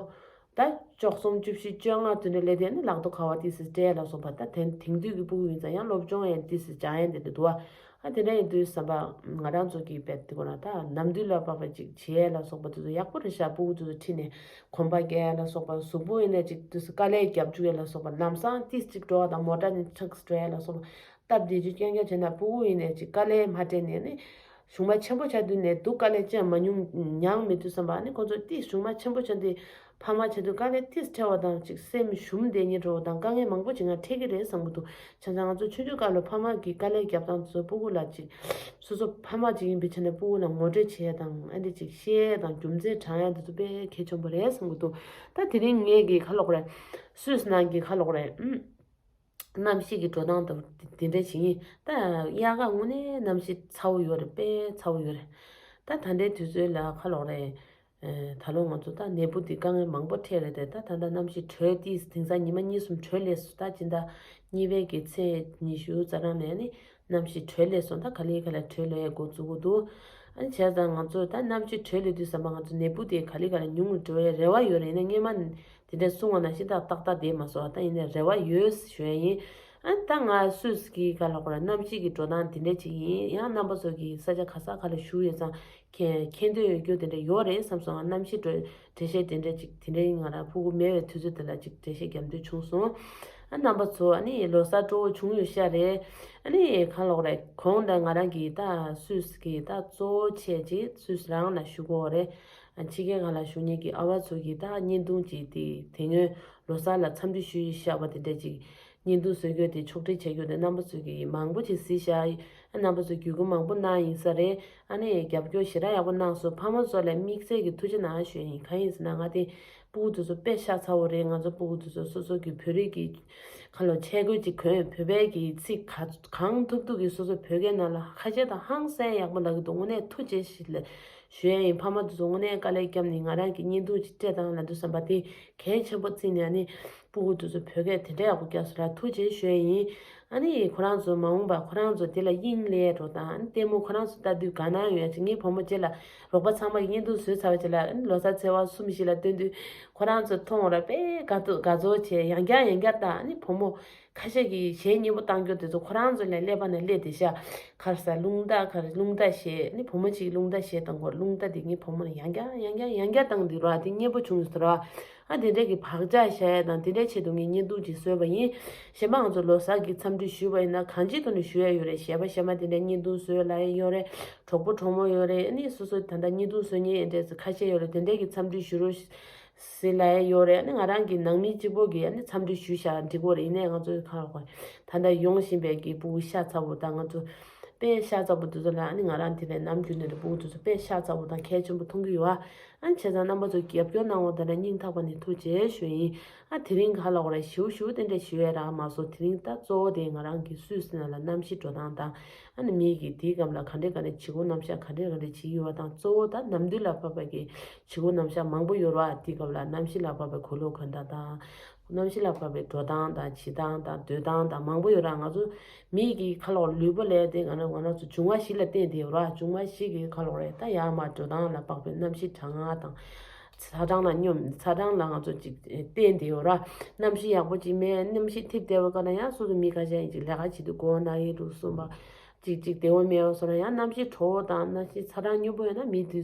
ད་བཅུ་གསུམ་བཅུ་བཞི་བཅོ་ལྔ་དེ་འདྲ་སླེབས་དུས་ཨ་ནི་ལག་ཐོག་ཁ་པར་ཏོག་ཙམ་སྤྲད་ཡས་ལ་སོགས་པ། ད་དེང་དེང་དུས་ཀྱི་སྤུ་གུ་ཡིན་ཙང་ཡང་སློབ་སྦྱོང་ཡས་ཏོག་ཙམ་སྦྱང་ཡས་དེ་འདྲ་འདུག་ཨ། དེ་འདྲ་ཡིན་དུས་བསམ་པ་ང་རང་ཚོ་གི་དཔེ་དེ་ཁོ་ན་ད་ནམ་དུས་ལ་དཔག་པ་ཅིག་བྱེད་ཡས་ལ་སོགས་པ་དེ་ཚོ་ཡག་པོ་རེད་ཤག་སྤུ་གུ་དེ་ཚོ་ཁྲིད་ནས་གོམ་པ་རྒྱག་ཡས་ལ་སོགས་པ། གཟུགས་པོ་ཡིན་ན་ཅིག་དུས་སུ་དཀའ་ལས་རྒྱབ་བཅུག་ཡས་ལ་སོགས་པ། ལམ་སང་ཏིས་ཅིག་འགྲོ་བ་དང་མོ་ཊ་ནས་ཁྲག་འགྲོ་ཡས་ལ་སོགས་པ་སྟབས་བདེ་རྒྱུ་རྐྱང་རྐྱང་བྱས་ན་སྤུ་གུ་ཡིན་ན་ཅིག་དཀའ་ལས་མ་སྤྲད་ནས་ནི་གཞུང་མ་ཆེན་པོ་ཆགས་དུས་ནས་སྡུག་དཀའ་ལས་ཅི་ཡང་མ་མྱོང་མྱངས་མེད་དུས་བསམ་པ། ཨ་ནི་ཁོ་ཚོ་ཏིས་གཞུང་མ་ཆེན་པོ་ཆགས་དུས། ཕ་མ་བྱེད་དུས་དཀའ་ལས་ཏིས་འཕྲད་པ་དང་ཅིག་སེམས་ཞུམ་བསྡད་ཉེན་འགྲོ་བ་དང་དཀའ་ངལ་མང་པོ་ཅིག་ང་འཕྲད་ཀྱི་རེད་བསམ་གྱི་འདུག་བྱས་ཙང་ང་ཚོ་ཆུང་ཆུང་སྐབས་ལ་ཕ་མ་གིས་དཀའ་ལས་རྒྱབ་སྟངས་དེ་ཚོ་སྤུ་གུ་ལ་ཅིག་སོ་སོ་ཕ་མ་ཅིག་ཡིན་པའི་ཆ་ནས་སྤུ་གུ་ལ་ངོ་སྤྲོད་བྱེད་ཡ་དང་ཨ་འདི་ཅིག་བཤད་ཡ་དང་རྒྱུ་མཚན་དྲང་ཡ་དེ་ཚོ་དཔེ་གལ་ཆེན་པོ་རེད་བསམ་གྱི་འདུག་ད་དེ་རིང་ངས་ཀྱི་ཁ་ལོག་རེད། སུད་སི་ནང་གི་ཁ་ལོག་རེད། ཨུམ། གནམ་གཤིས་ཀྱི་འགྲོ་སྟངས་དང་དེ་འདྲ་ཞིག་ཡིན། ད་དབྱར་ཁ་དངོས་གནས་གནམ་གཤིས་ཚ་བོ་ཡོད་རེད། དཔེ་ཚ་བོ་ཡོད་རེད། ད་ད་ལྟའི་དུས་ཚོད་ལ་ཁ་ལོག་རེད། ཨེ། ད་ལོ་ང་ཚོ་ད་ནད་འབུ་འདི་དཀའ་ངལ་མང་པོ་འཕྲད་རེད་དེ། ད་ད་ལྟ་གནམ་གཤིས་དྲོད་ཏིས་དེང་སང་ཉི་མ་གཉིས་གསུམ་དྲོད་ལས་སོང་། ད་སྤྱི་ཟླ་གཉིས་པའི་གི་ཚེས་ཉི་ཤུ་རྩ་གྲངས་ནས་ནི་གནམ་གཤིས་དྲོད་ལས་སོང་། ད་ག་ལེ་ག་ལེ་དྲོད་ལས་འགོ་བཙུགས་འདུག་ཨ་བྱས་ཙང་ང་ཚོ་ད་གནམ་གཤིས་དྲོད་ལས་དུས་ཙམ་པ་ང་ཚོ་ནད་འབུ་དེ་ག་ལེ་ག་ལེ་ཉུང་རུ་འགྲོ་བའི་རེ་བ་ཡོད་རེད། ཡིན་ན་སྔོན་མ་དེ་འདྲ་གསུང་བ་ནང་བཞིན་ད་ཏག་ཏག་བསྡད་མ་སོང་། ད་ཡིན་ན་རེ་བ་ཡོད་ཞུ་ཡ་ཡིན། ཨ་ད་ང་སུད་སི་གི་ག་ལ་ཁོ་ར་གནམ་གཤིས་ཀྱི་འགྲོ་སྟངས་དེ་འདྲ་ཅིག་ཡིན། ཡང་རྣམ་པ་ཚོ་གི་ས་ཆ་ག་ས་ག་ལ་བཞུགས་ཡོད་ཙང་མཁྱེན་མཁྱེན་འདོད་ཡོད་རྒྱུ་དེ་འདྲ་ཡོད་རེད་བསམ་སོང་། ང་གནམ་གཤིས་འགྲོ་འགྲེལ་བཤད་དེ་འདྲ་ཅིག་དེ་འདྲ་ཡིན། ང་རང་ཕྲུ་གུ་མེད་པའི་དུས་ཚོད་དེ་ལ་ཅིག་འགྲེལ་བཤད་རྒྱབ་འདོད་བྱུང་སོང་། ཨ་རྣམ་པ་ཚོ་ཨ་ནི་ལོ་གསར་སྤྲོ་བོ་བྱུང་ཡོད་ཤག་རེད། ཨ་ནི་གང་ལོག་རེད། གོང་ད་ང་རང་གིས་ད་སུད་སི་གི་ད་གཙོ་བོ་བྱས་ཅིག་སུད་སི་རང་ལ་ཞུ་དགོས་རེད། ཨ་ཕྱི་རྒྱལ་ཁག་ལ་བཞུགས་མཁན་གྱི་ཨ་བ་ཚོ་གིས་ད་བརྙན་ཐུང་ཅིག་དེ་དེ་སྔོན་ལོ་གསར་ལ་འཚམས་འདྲི་ཞུས་བཞག་པ་དེ་འདྲ་ཅིག་བརྙན་ཐུང་བཟོ་རྒྱུ་དེ་ཕྱོགས་སྒྲིག་བྱ་རྒྱུ་དེ་རྣམ་པ་ཚོ་གིས་མང་པོ་ཅིག་གཟིགས་བཞག་ཨ་རྣམ་པ་ཚོ་བརྒྱུད་སྐུལ་མང་པོ་གནང་ཡིན་ས་རེད། ཨ་ནི་རྒྱབ་སྐྱོར་ཞེ་དྲག་ཡག་པོ་གནང་སོང་། ཕ་མ་ཚོ་ལ་དམིགས་བསལ་གྱི་ཐུགས་རྗེ་གནང་ཞུ་ཡ་ཡིན། གང་ཡིན་ཟེར་ན་ང་དེ་སྤུ་གུ་དེ་ཚོ་དཔེ་ཤ་ཚ་བོ་རེད། ང་ཚོ་སྤུ་གུ་དེ་ཚོ་སོ་སོ་གི་བོད་རིགས་ཀྱི་ཁ་ལོ་ཆས་གོས་ཅིག་གོན། བོད་པའི་གི་ཚིག་ག་གང་ཐུབ་ཐུབ་ཀྱིས་སོ་སོ་བོད་སྐད་ནང་ལ་ཁ་ཤས་དང་ཧང་སང་ཡག་པོ་ལབ་ཀྱི་འདུག་དངོས་གནས་ཐུགས་རྗེ་ཞུ་ལ་ཞུ་ཡ་ཡིན། ཕ་མ་དེ་ཚོ་དངོས་གནས་དཀའ་ལས་བརྒྱབ་ནས་ང་རང་གི་བརྙན་ཐུང་ཅིག་སྤྲད་དང་ལབ་དུས་ཙམ་པ་དེ་གལ་ཆེན་པོ་བརྩིས་ནས་ཨ་ནི་སྤུ་གུ་དེ་ཚོ་བོད་སྐད་དེ་འདྲ་ཡག་པོ་རྒྱག་སོང་ལ་ཐུགས་རྗེ་ཞུ་ཡ་ཡིན། ཨ་ནི་ཁོ་རང་ཚོ་མ་འོངས་པ་ཁོ་རང་ཚོ་དེ་ལ་དབྱིངས་ལས་འགྲོ་དང་། ཨ་ནི་ལྟད་མོ་ཁོ་རང་ཚོ་ལྟ་དུས་དགའ་སྣང་ཡོད་ཡ་ཅིག་ངའི་བུ་མོ་རྗེས་ལ་རོགས་པ་ཚང་མ་གི་བརྙན་ཐུང་བཟོས་ཚར་བ་རྗེས་ལ་ཨ་ནི་ལོ་གསར་ཚེས་པ་གསུམ་བཞི་ལ་སྟོན་དུས་ཁོ་རང་ཚོ་མཐོང་བ་ར་དཔེ་དགའ་ཚོ་དགའ་ཚོར་བྱས་ཡང་བསྐྱར་ཡང་བསྐྱར་ལྟ། ཨ་ནི་བུ་མོ་ཁ་ཤས་ཀྱིས་གཞས་སྙན་པོ་བཏང་རྒྱུ་དེ་ཚོ་ཁོ་རང་ཚོ་ལ་ཀླད་པ་ནས་སླེབས་བསྡད་ཤག་གར་ས་རླུང་རྟ་གར་རླུང་རྟ་གཞས། ཨ་ནི་བུ་མོ་གཅིག་རླུང་རྟ་གཞས་བཏང་གོ། རླུང་རྟ་དེ་ངའི་བུ་མོ་ལ་ཡང་བསྐྱར་ཡང་བསྐྱར་ཡང་བསྐྱར་བཏང་དུས་ར་དེ་སྙན་པོ་བྱུང་ཟེར་ར། ཨ་དེ་འདྲས་ཀྱི་བག་ཆགས་བཞག་ཡ་དང་དེ་འདྲས་ཆེད་དུ་ངས་བརྙན་ཐུང་ཅིག་བཟོས་པ་ཡིན། གཞན་པ་ང་ཚོ་ལོ་གསར་གྱི་འཚམས་འདྲི་ཞུས་པ་ཡིན་ན་གང་ཅིའི་ཐོག་ནས་ཞུ་ཡ་ཡོད་རེད། གཞས་པ་གཞས་མ་དེ་འདྲས་བརྙན་ཐུང་བཟོས་ལབ་ཡ་ཡོད་རེད། གྲོགས་པོ་གྲོགས་མོ་ཡོད་རེད། ཨ་ནི་སོ་སོ་ད་ལྟ་བརྙན་ཐུང་བཟོ་མཁན་འདྲས་ཁ་ཤས་ཡོད་རེད། དེ་འདྲས་ཀྱི་འཚམས་འདྲི་ཞུ་རོགས་ཟེར་ལབ་ཡ་ཡོད་རེད། ཨ་ནི་ང་རང་གི་ནང་མི་གཅིག་པོ་གིས་ཨ་ནི་འཚམས་འདྲི་ཞུས་བཞག་འགྲིག་གོ་རེད། ཡིན་ནའི་ང་ཚོའི་ཁ་ལ་ད་ལྟ་ཡོང་བཞིན་པའི་གི་སྤུ་གུ་ཤ་ཚ་པོ་དང་ང་ཚོ་དཔེ་ཤ་ཚ་པོ་དེ་ཚོ་ལ་ཨ་ནི་ང་རང་དེ་ནས་ནམ་རྒྱུན་ནས་སྤུ་གུ་དེ་ཚོ་དཔེ་ཤ་ཚ་པོ་དང་གལ་ཆེན་པོ་མཐོང་གི་ཡོད་ཨ། ཨ་ནི་བྱས་ཙང་རྣམ་པ་ཚོ་རྒྱབ་སྐྱོར་གནང་བ་དེ་ལ་སྙིང་ཐག་པ་ནས་ཐུགས་རྗེ་ཞུ་ཡིན། ཨ་དེ་རིང་ག་ལ་འོ་ར་ཞིའུ་ཞིའུ་དེ་འདྲ་ཞུ་ཡས་རག་མ་སོང་། དེ་རིང་ད་གཙོ་བོ་དེ་ང་རང་གི་སུད་སི་ནང་ལ་གནམ་གཤིས་འགྲོ་སྟངས་དང་། ཨ་ནི་མི་གིས་དེའི་སྐབས་ལ་ག་འདྲས་ག་འདྲས་བྱེད་སྒོ་རྣམ་གཞག་ག་འདྲས་ག་འདྲས་བྱེད་ཀྱི་ཡོད་པ་དང་། གཙོ་བོ་ད་ནམ་དུས་ལ་བབས་པ་གི་བྱེད་སྒོ་རྣམ་གཞག་མང་པོ་ཡོད་ར། དེའི་སྐབས་ལ་གནམ་གཤིས་ལ་བབས་པའི་གོས་ལོག་གོན་སྟངས་དང་། གནམ་གཤིས་ལ་བབས་པའི་འགྲོ་སྟངས་དང་བྱེད་སྟངས་དང་སྡོད་སྟངས་དང་མང་པོ་ཡོད་ར། ང་ཚོ་མི་གི་ཁ་ལོག་ལུས་པོ་ལས་དེ་ང་རང་ང་རང་ཚོ་འབྱུང་བ་བཞི་ལ་བརྟེན་ཏེ་ཡོད་ར། འབྱུང་བ་བཞི་གི་ཁ་ལོག་རེད། ད་ཡར་མར་འགྲོ་སྟངས་ལ་དཔག་པའི་གནམ་གཤིས་གྲང་ངར་དང་། ཚ་གྲང་ལ་སྙོམས། ཚ་གྲང་ལ་ང་ཚོ་ཅིག་བརྟེན་ཏེ་ཡོད་ར། གནམ་གཤིས་ཡག་པོ་ཅིག་མེད། གནམ་གཤིས་ཐིབས་བསྡད་པ་ག་ན་ཡང་སོ་སོ་མི་ཁ་ཤས་ཡིན་ཅིག་ལས་ཀ་བྱེད་དུས་མགོ་ན་གི་འདུག་གསུངས་པ། ཅིག་ཅིག་བདེ་བོ་མེད་པ་སོང་ན་ཡང་གནམ་གཤིས་དྲོ་བོ་དང་གནམ་གཤིས་ཚ་གྲང་སྙོམས་པོ་ཡོད་ན་མི་དེ་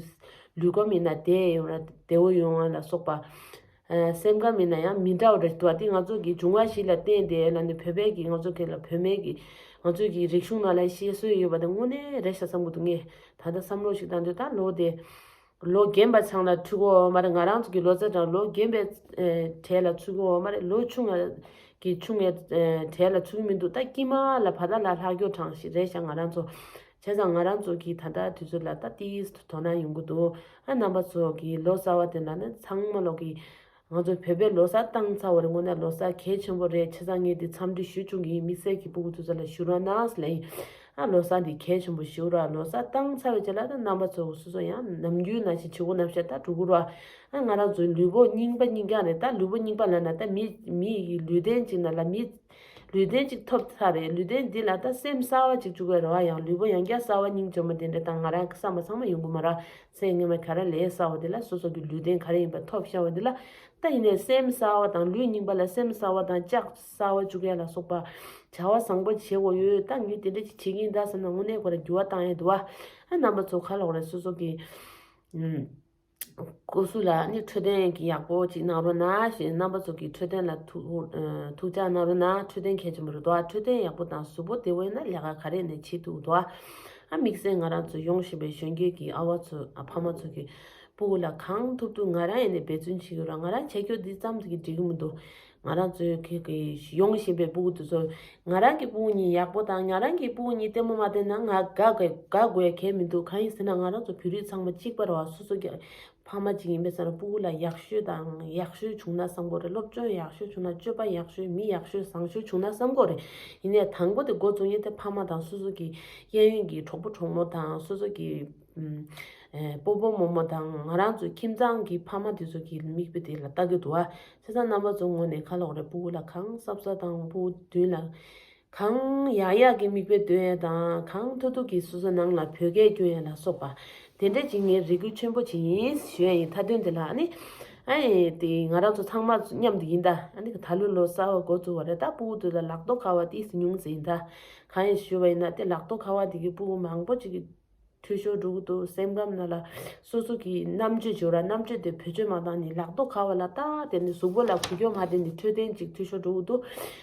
ལུས་ཁམས་ཡིན་ན་བདེ་ཡོང་ར། བདེ་བོ་ཡོང་བ་ལ་སོགས་པ། ཨ་སེམས་ཁམས་ཡིན་ན་ཡང་མི་འདྲ་བ་རེད་འདུག་བ། དེ་ང་ཚོ་གི་འབྱུང་བ་བཞི་ལ་བརྟེན་ཏེ་ལ་ནི་བོད་པའི་གི་ང་ཚོ་གི་ལ་བོད་མའི་གི་ང་ཚོའི་གི་རིག་གཞུང་ནང་ལ་བཤད་སྲོལ་ཡོད་པ་དེ་དངོས་གནས་རེད་ཤག་བསམ་གི་འདུག་ངས་ད་ལྟ་བསམ་བློ་ཞིག་བཏང་དུས་ད་ལོ་དེ་ལོ་རྒན་པ་ཚང་ལ་ཐུག་གི་ཡོད་མ་རེད། ང་རང་ཚོ་གི་ལོ་ཙཱ་དང་ལོ་རྒན་པའི་ཨེ་གྲས་ལ་ཚུད་ཀྱི་ཡོད་མ་རེད། ལོ་ཆུང་ང་གི་ཆུང་ངའི་ཨེ་གྲས་ལ་ཚུད་ཀྱི་མི་འདུག་ད་དཀྱིལ་མ་ལ་བར་ཐག་ལ་ལྷག་རྒྱུ་གྲངས་ཤིག་རེད་ཤག་ང་རང་ཚོ། བྱས་ཙང་ང་རང་ཚོ་གི་ད་ལྟ་དུས་ཚོད་ལ་ད་ཏིས་དོ་སྣང་ཡོང་གི་འདུག་ཨ་རྣམ་པ་ཚོ་གི་ལོ་གསར་བ་དེ་ལ་ནི་ཚང་མ་ལོ་གི་ང་ཚོ་བོད་པའི་ལོ་གསར་བཏང་ཚར་བ་རེད། དངོས་གནས་ལོ་གསར་གལ་ཆེན་པོ་རེད། བྱས་ཙང་ངས་འདི་འཚམས་འདྲི་ཞུ་བཅུག་གི་ཡིན། དམིགས་བསལ་གྱི་སྤུ་གུ་ཚོ་ཚོ་ལ་ཞུ་རོགས་གནང་ཟེར་ལབ་ཡིན། ཨ་ལོ་གསར་འདི་གལ་ཆེན་པོ་ཞུ་ར། ལོ་གསར་བཏང་ཚར་བའི་རྗེས་ལ་ད་རྣམ་པ་ཚོ་སོ་སོ་ཡང་ནམ་རྒྱུན་ནང་བཞིན་བྱེད་སྒོ་རྣམ་གཞག་ད་འགྲོ་གི་ར། ཨ་ང་རང་ཚོའི་ལུས་པོ་རྙིང་པ་རྙིང་རྐྱང་རེད། ད་ལུས་པོ་རྙིང་པ་ལབ་ན་ད་མི་མི་ཡི་ལུས་རྟེན་ཅིག་ན་ལ་མི་ལུས་རྟེན་ཅིག་ཐོབ་ཚར་རེད། ལུས་རྟེན་འདི་ལ་ད་སེམས་གསར་བ་ཅིག་བཅུག་གི་རེད་བ། ཡང་ལུས་པོ་ཡང་བསྐྱར་གསར་བ་སྙིང་རྗེ་མོ་དེ་འདྲ་ད་ང་རང་གི་བསམ་པ་ཚང་མ་ཡོང་གི་མ་རེད། ཚེ་སྔོན་མ་ག་རེ་ལས་གསར་བ་དེ་ལ་སོ་སོ་གི་ལུས་རྟེན་ག་རེ་ཡིན་པ་ཐོབ་ཤར་བ་དེ་ལ། ད་ཡིན་ནའི་སེམས་གསར་བ་དང་ལུས་རྙིང་པ་ལ་སེམས་གསར་བ་དང་ལྕགས་གསར་བ་བཅུག་ཡ་ལ་སོགས་པ་བྱ་བ་བཟང་པོ་བྱེད་དགོས་ཡོད། ད་ངས་དེ་འདྲ་ཅིག་བྱེད་ཀྱི་ཡིན་ད་བསམ་ན་དངོས་གནས་ཁོ་ར་འགྱུར་བ་བཏང་ཡ་འདུག་བ། ཨ་རྣམ་པ་ཚོ་ག་ལ་འོ་རེད། སོ་སོ་གི་ཨུམ། སྐུ་གཟུགས་ལ་ནི་འཕྲོད་བསྟེན་གྱི་ཡག་པོ་ཅིག་གནང་རོགས་གནང་ཞེས། རྣམ་པ་ཚོ་གི་འཕྲོད་བསྟེན་ལ་ཐུགས་ཨ་ཐུགས་ཅག་གནང་རོགས་གནང་། འཕྲོད་བསྟེན་གལ་ཆེན་པོ་རེད་དོ། འཕྲོད་བསྟེན་ཡག་པོ་དང་གཟུགས་པོ་བདེ་བོ་ཡིན་ན་ལས་ཀ་ག་རེ་ནས་བྱེད་ཐུབ་དོ། ཨ་དམིགས་བསལ་ང་རང་ཚོ་ཡོང་བཞིན་པའི་གཞོན་སྐྱེས་ཀྱི་ཨ་བ་ཚོ་ཨ་ཕ་མ་ཚོ་གི་སྤུ་གུ་ལ་གང་ཐུབ་ཐུབ་ང་རང་ཡིན་ནས་འབད་བརྩོན་བྱེད་ཀྱི་ཡོད་ར། ང་རང་བྱེད་རྒྱུ་འདི་ཙམ་གྱིས་འགྲིག་གི་མི་འདུག་ང་རང་ཚོའི་གི་གི་ཡོང་བཞིན་པའི་སྤུ་གུ་དེ་ཚོ་ང་རང་གི་སྤུ་གུ་གཉིས་ཡག་པོ་དང་ང་རང་གི་སྤུ་གུ་གཉིས་ལྟད་མོ་མ་བལྟས་ན་ང་དགའ་དགའ་དགའ་དགོས་གལ་མི་འདུག་གང་ཡིན་ཟེར་ན་ང་རང་ཚོ་བོད་རིགས་ཚང་མ་གཅིག་པ་རེད་བ། སོ་སོ་གི་ཕ་མ་གཅིག་ཡིན་པའི་ས་ན་སྤུ་གུ་ལ་ཡག་ཤོས་དང་ཡག་ཤོས་བྱུང་ན་བསམ་གོ་རེད། སློབ་སྦྱོང་ཡག་ཤོས་བྱུང་ན་སྤྱོད་པ་ཡག་ཤོས་མི་ཡག་ཤོས་བཟང་ཤོས་བྱུང་ན་བསམ་གོ་རེད། ཡིན་ནའི་དང་པོ་དེ་འགོ་བཙུགས་མཁན་དེ་ཕ་མ་དང་སོ་སོ་གི་གཡས་གཡོན་གྱི་གྲོགས་པོ་གྲོགས་མོ་དང་སོ་སོ་གི་ཨུམ། ཨེ་སྤོ་བོ་རྨོ་མོ་དང་ང་རང་ཚོའི་ཁྱིམ་ཚང་གི་ཕ་མ་དེ་ཚོ་གི་མིག་དཔེ་དེ་ལ་ལྟ་གི་འདུག་བ། བྱས་ཙང་རྣམ་པ་ཚོ་ངོས་ནས་ཁ་ལོག་རེ་སྤུ་གུ་ལ་གང་གཟབ་གཟབ་དང་སྤུ་གུ་མདུན་ལ་གང་ཡག་ཡག་གི་མིག་དཔེ་སྟོན་ཡ་དང་གང་ཐུབ་ཐུབ་ཀྱིས་སོ་སོ་ནང་ལ་བོད་སྐད་སྐྱོན་ཡ་ལ་སོགས་པ་ དེ་འདྲ་ཅིག་ངས་རེ་སྐུལ་ཆེན་པོ་བྱེད་ཡིན་ཞུ་ཡ་ཡིན། མཐའ་དོན་དེ་ལ་ཨ་ནི། ཨ་ནི་དེ་ང་རང་ཚོ་ཚང་མ་མཉམ་དུ་ཡིན་ད། ཨ་ནི་ད་ལོ་ལོ་གསར་བ་འགོ་བཙུགས་པ་རེད། ད་སྤུ་གུ་དེ་ལ་ལག་ཐོག་ཁ་པར་ཏོག་ཙམ་ཉུང་ཙམ་ཡིན་ད། གང་ཡིན་ཞུ་བ་ཡིན་ན་དེ་ལག་ཐོག་ཁ་པར་དེ་གི་སྤུ་གུ་མང་པོ་ཅིག་གི་འཐུས་ཤོར་འགྲོ་གི་འདུག་སེམས་ཁམས་ནང་ལ་སོ་སོ་གི་རྣམ་དཔྱོད་འབྱོར་བ་རྣམ་དཔྱོད་དེ་བེད་སྤྱོད་མ་བཏང་ནས་ལག་ཐོག་ཁ་པར་ལ་ད་དེ་ནས་གཟུགས་པོ་ལ་འགུལ་སྐྱོད་མ་བསྡད་ནས་འཕྲོད་བསྟེན་ཅིག་འཐུས་ཤོར་འགྲོ་གི་འདུག་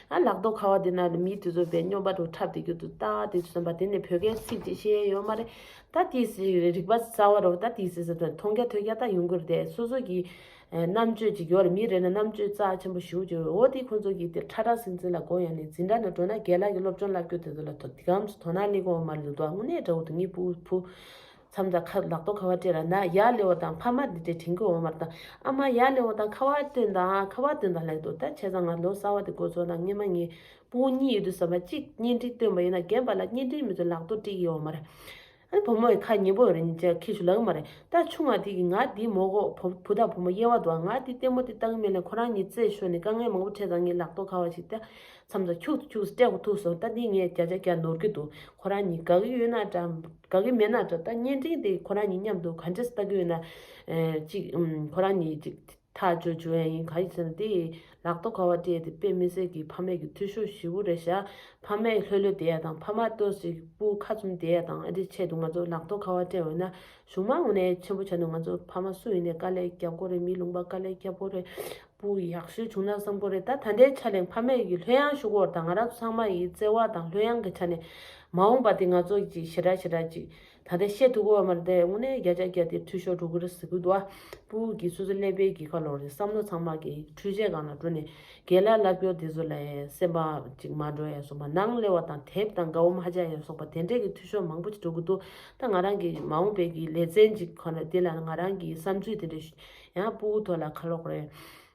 ཨ་ལག་ཐོག་ཁ་པར་དེ་ནང་ལ་མི་དེ་ཚོ་བས་སྨྱོན་པ་འགྲོ་འཁྲབ་བསྡད་ཀྱི་འདུག་ད་དེ་ཚོ་བསམ་པ་དེ་ནས་བོད་སྐད་ཚིག་ཅིག་ཤེས་ཡ་ཡོད་མ་རེད། ད་དེ་སྲིད་རིག་པ་གསར་བ་རོ། ད་དེ་སྲིད་ཟེར་དོན་མཐོང་རྒྱ་ཐོས་རྒྱ་ད་ཡོང་གི་རེད་དེ། སོ་སོ་གི་ཨ་རྣམ་དཔྱོད་ཅིག་ཡོད་རེད། མི་རེ་ན་རྣམ་དཔྱོད་རྩ་ཆེན་པོ་ཞེ་པོ་ཅིག་ཡོད། འོ་དེ་ཁོང་ཚོ་གི་དེ་ཁྲ་ཁྲ་ཟིང་ཟིང་ལ་གོ་ཡ་ནས་འཛིན་གྲྭ་ནང་འགྲོ་ན་རྒན་ལགས་ཀྱི་སློབ་སྦྱོང་བསླབ་རྒྱུ་དེ་ཚོ་ལ་དོ་དེ་གམ་དོ་སྣང་སླེབས་ཀྱི་ཡོད་མ་རེད་འདུག་དངོས་གནས་དགྲ་བོ་དེ་ངའི་བུ་བུ་མཚམས་དང་ཁ་ལག་ཐོག་ཁ་པར་སྤྲད་ར་ན་ཡར་སླེབས་པ་དང་ཕ་མ་འདི་འདྲས་དྲན་གྱི་ཡོད་མ་རེད། དང་ཨ་མ་ཡར་སླེབས་པ་དང་ཁ་པར་སྟོན་དང་ཁ་པར་སྟོན་དང་ལབ་འདུག་ད་བྱས་ཙང་ང་ལོ་གསར་བ་དེ་འགོ་ཚུགས་ན་སྔོན་མ་ངའི་བུ་མོ་གཉིས་ཡོད་དུས་ཙམ་པ་གཅིག་བརྙན་འཕྲིན་སྟོན་པ་ཡིན་ན་རྒན་པ་ལ་བརྙན་འཕྲིན་མི་ཚོ་ལག་ཐོག་སྤྲད་ཀྱི་ཡོད་མ་རེད། ཨ་ནི་བུ་མོ་ཡི་ཁ་ཉན་པོ་རེད་ཉིན་ཅག་ཁྱི་ཞུ་ལག་མ་རེད། ད་ཆུང་བ་དེ་གི་ང་དེ་མོ་གོ་བུ་བུ་དང་བུ་མོ་དབྱེ་བ་འདུག་ང་དེ་ལྟད་མོ་དེ་ལྟ་གི་མེད་ལ་ཁོ་རང་གཉིས་རྩེད་ཤོར་ནས་དཀའ་ངལ་མང་པོ་འཕྲད་ཙང་ངས་ལག་ཐོག་ཁ་པར་ཞིག་ད་མཚམས་མཚམས་ཁྱུག་ཏུ་ཁྱུག་ཏུ་སྤྲད་དགོས་ཐུག་སོང་། ད་འདི་ངས་བརྒྱ་ཆ་བརྒྱ་ནོར་གི་འདུག་ཁོ་རང་གཉིས་དགའ་གི་ཡོད་ན་འདྲ་དགའ་གི་མེད་ན་འདྲ། ད་བརྙན་འཕྲིན་དེ་ཁོ་རང་གཉིས་མཉམ་དུ་ག་འདྲས་ལྟ་གི་ཡོད་ན་ཨེ་ཅིག་ཨུམ་ཁོ་རང་གཉིས་ཅིག་ཐག་གཅོད་བྱུང་ཡ་ཡིན། ག་ཡིན་ཟེར་ན་དེ་ལག་ཐོག་ཁ་པར་སྤྲད་དེ་དཔེ་མི་སྲིད་ཀྱི་ཕ་མས་ཀྱི་འཐུས་ཤོར་ཞེ་པོ་རེད་ཤག་ཕ་མས་ལྷོད་ལྷོད་བསྡད་ཡ་དང་ཕ་མ་ཏོག་ཙམ་སྤུ་ཁ་བཙུམ་བསྡད་ཡ་དང་ཨ་འདྲའི་ཆེད་དུ་ང་ཚོ་ལག་ཐོག་ཁ་པར་སྤྲད་འོས་ན་གཞུང་མང་ངོས་ནས་ཆེན་པོ་ཆགས་འདུག་ང་ཚོ་ཕ་མ་སུ་ཡིན་ནས་དཀའ་ལས་རྒྱབ་དགོས་རེད། མི་ལུང་པ་དཀའ་ལས་རྒྱབ་དགོས་རེད། སྤུ་ཡག་ཤོས་བྱུང་ན་བསམ་གྱི་རེད། ད་ད་ལྟའི་ཆ་ལ་ཕ་མས་ཀྱི་ལྷོད་ཡངས་ཞུ་གི་ཡོད་རེད། ད་ང་རང་ཚོ་ཚང་མ་ཡི་བརྩེ་བ་དང་ལྷོད་ཡངས་ཀྱི་ཆ་ནས་མ་འོངས་པ་དེ་ང་ཚོ་ཅིག་ཞེ་དྲག་ཞེ་དྲག་ཅིག་ད་ལྟ་བཤད་ཐུབ་ཀྱི་ཡོད་མ་རེད་དེ། དངོས་གནས་བརྒྱ་ཆ་བརྒྱ་དེ་འཐུས་ཤོར་འགྲོ་གི་རེད་ཟེར་གྱི་འདུག་ཨ་སྤུ་གུ་གི་སོ་སོ་ཀླད་པའི་གི་ཁ་ལོག་རེད། བསམ་བློ་ཚང་མ་གི་འཕྲུལ་ཆས་སྒང་ལ་འགྲོ་ནས་རྒན་ལགས་ལབ་རྒྱུ་དེ་ཚོ་ལ་སེམས་པ་ཅིག་མ་འགྲོ་ཡ་སོགས་པ་ནང་སླེབས་པ་དང་དེབ་དང་དགའ་བོ་མ་ཆགས་ཡ་སོགས་པ་དེ་འདྲས་ཀྱི་འཐུས་ཤོར་མང་པོ་ཅིག་འགྲོ་གི་འདུག་ད་ང་རང་གི་མ་འོངས་པའི་གི་ལེ་ཚན་ཅིག་ཁོ་ན་དེ་ལ་ང་རང་གི་བསམ་ཚུལ་དེ་འདྲས་ཡང་སྤུ་གུ་ཐོག་ལ་ཁ་ལོག་རེད།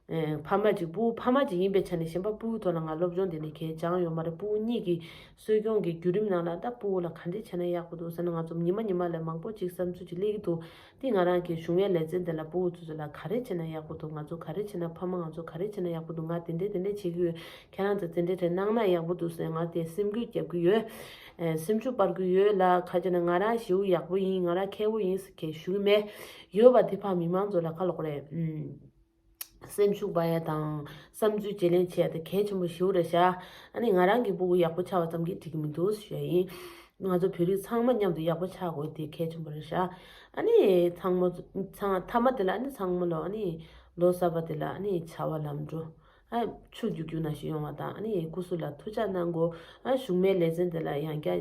ཨེ་ཕ་མ་ཅིག་སྤུ་གུ་ཕ་མ་ཅིག་ཡིན་པའི་ཆ་ནས་གཞན་པ་སྤུ་གུ་ཐོག་ལ་ང་སློབ་སྦྱོང་དེ་འདྲ་གང་ཡང་སྦྱངས་ཡོད་མ་རེད། སྤུ་གུ་གཉིས་ཀྱི་གསོ་སྐྱོང་གི་བརྒྱུད་རིམ་ནང་ལ་ད་སྤུ་གུ་ལ་ག་འདྲས་བྱས་ན་ཡག་པོ་འདུག་ཟེར་ན་ང་ཚོ་ཉི་མ་ཉི་མ་ལ་མང་པོ་ཅིག་བསམ་ཚུལ་ཅིག་སླེབས་ཀྱི་འདུག་དེ་ང་རང་གི་གཞུང་ལས་ལེ་ཚན་དེ་ལ་སྤུ་གུ་ཚོ་ཚོ་ལ་ག་རེ་བྱས་ན་ཡག་པོ་འདུག་ང་ཚོ་ག་རེ་བྱས་ན་ཕ་མ་ང་ཚོ་ག་རེ་བྱས་ན་ཡག་པོ་འདུག་ང་དེ་འདྲས་དེ་འདྲས་བྱེད་ཀྱི་ཡོད། ཁྱེད་རང་ཚོ་དེ་འདྲས་དེ་གནང་ན་ཡག་པོ་འདུག་ཟེར་ང་དེ་སེམས་འགུལ་རྒྱབ་ཀྱི་ཡོད། ཨེ་སེམས་ཤུགས་སྤར་གྱི་ཡོད་ལ། ཁ་ཅིག་ན་ང་རང་ཞེ་པོ་ཡག་པོ་ཡིན། ང་རང་མཁས་པོ་ཡིན་ཟེར་གྱི་ཞུ་གི་མེད། ཡོད་པ་དེ་ཕར་མི་མང་ཚོ་ལ་ཁ་ལོག་རེད། ཨུམ། སེམས་ཤུགས་སྤར་ཡ་དང་བསམ་ཚུལ་བརྗེ་ལེན་བྱེད་ཡ་དེ་གལ་ཆེན་པོ་ཞེ་པོ་རེད་ཤག་ཨ་ནི་ང་རང་གི་སྤུ་གུ་ཡག་པོ་ཆགས་པ་ཙམ་གྱིས་འགྲིག་གི་མི་འདུག་ཞུ་ཡ་ཡིན། ང་ཚོ་བོད་རིགས་ཚང་མ་མཉམ་དུ་ཡག་པོ་ཆགས་དགོས་དེ་གལ་ཆེན་པོ་རེད་ཤག་ཨ་ནི་ཚང་མ་ཚང་མཐའ་མ་དེ་ལ་ཨ་ནི་ཚང་མ་ལོ་ཨ་ནི་ལོ་གསར་པ་དེ་ལ་ཨ་ནི་བྱ་བ་ལམ་འགྲོ། ཨ་ཆུ་རྒྱུག་རྒྱུག་ནང་བཞིན་ཡོང་བ་དང་ཨ་ནི་སྐུ་གཟུགས་ལ་ཐུགས་ཅག་གནང་དགོས། ཨ་གཞུང་མའི་ལེ་ཚན་དེ་ལ་ཡང་བསྐྱར་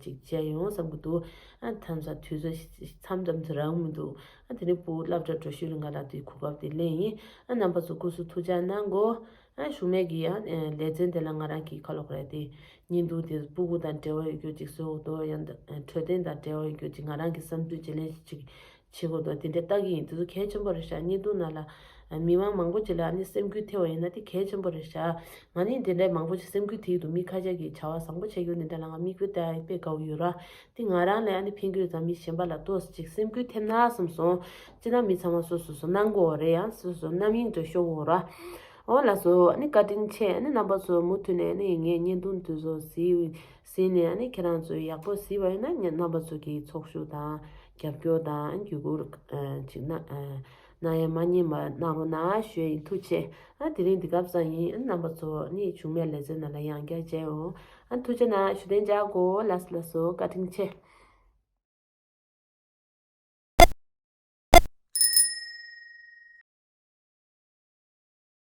ཅིག་མཇལ་ཡོང་བསམ་གྱི་འདུག་ཨ་མཚམས་མཚམས་དུས་ཚོད་མཚམས་མཚམས་དུ་རག་མི་འདུག་ཨ་དེ་ནི་སྤུ་གུ་སློབ་གྲྭ་འགྲོ་ཤུལ་ལ་ང་རང་དེ་གོ་སྐབས་དེ་ལེན་ཡིན། ཨ་རྣམ་པ་ཚོ་སྐུ་གཟུགས་ཐུགས་ཅག་གནང་དགོས། ཨ་གཞུང་མའི་གི་ཡང་ལེ་ཚན་དེ་ལ་ང་རང་གི་ཁ་ལོག་རེད་དེ། བརྙན་ཐུང་དེ་སྤུ་གུ་དང་འབྲེལ་བ་ཡོད་རྒྱུ་ཅིག་བཟོ་དགོས་འདུག་ཡང་འཕྲོད་བསྟེན་དང་འབྲེལ་བ་ཡོད་རྒྱུ་ཅིག་ང་རང་གི་བསམ་ཚུལ་བརྗེ་ལེན་ཅིག་བྱེད་དགོས་འདུག་དེ་འདྲའི་ལྟ་གི་ཡིན། དེ་ཚོ་གལ་ཆེན་པོ་རེད་ཤག་བརྙན་ཐུང་ནང་ལ་མི་མང་མང་པོ་ཅིག་ལ་ཨ་ནི་སེམས་འགུལ་ཐེབས་པ་ཡིན་ན་དེ་གལ་ཆེན་པོ་རེད་ཤག་ང་ནི་དེ་འདྲའི་མང་པོ་ཅིག་སེམས་འགུལ་ཐེབས་འདུག་མི་ཁ་ཤས་ཀྱིས་བྱ་བ་བཟང་པོ་བྱེད་རྒྱུ་དེ་འདྲ་ལ་ང་མིག་དཔེ་ལྟ་ཡ་དཔེ་དགའ་བོ་ཡོད་ར། དེ་ང་རང་ལ་ཨ་ནི་ཕན་གྱི་ཡོད་ཙང་མི་གཞན་པ་ལ་ཏོག་ཙམ་ཅིག་སེམས་འགུལ་ཐེབས་ན་བསམ་སོང་། སྤྱིར་ན་མི་ཚང་མ་སོ་སོ་སོ་གནང་དགོས་རེད། ཡང་སོ་སོ་རྣམ་གཡེང་དུ་ཤོར་དགོས་ར། འོ་ལགས་སོ། ཨ་ནི་བཀའ་དྲིན་ཆེ། ཨ་ནི་རྣམ་པ་ཚོ་མུ་མཐུད་ནས་ཨ་ནི་ངའི་བརྙན་ཐུང་འདི་ཚོ་གཟིགས་གཟིགས་ནས་ཨ་ནི་ཁྱེད་རང་ཚོ་ཡག་པོ་གཟིགས་པ་ཡིན་ན་ངས་རྣམ་པ་ཚོ་གི་ཚོགས་ཞུགས་དང་རྒྱབ་སྐྱོར་དང་བརྒྱུད་སྐུར་ཅིག་གནང་གནང་ཡ་མ་བསྙེལ་བ་གནང་རོགས་གནང་ཞུ་ཡ་ཡིན། ཐུགས་རྗེ་ཆེ། ཨ་དེ་རིང་འདི་སྐབས་ཙམ་ཡིན། ཨ་རྣམ་པ་ཚོ་ཨ་ནི་གཞུག་མའི་ལེ་ཚན་ནང་ལ་ཡང་བསྐྱར་མཇལ་འོང་། ཨ་ཐུགས་རྗེ་གནང་། ཞུ་དན་འཇགས་གོ། ལགས་སོ་ལགས་སོ། བཀའ་དྲིན་ཆེ།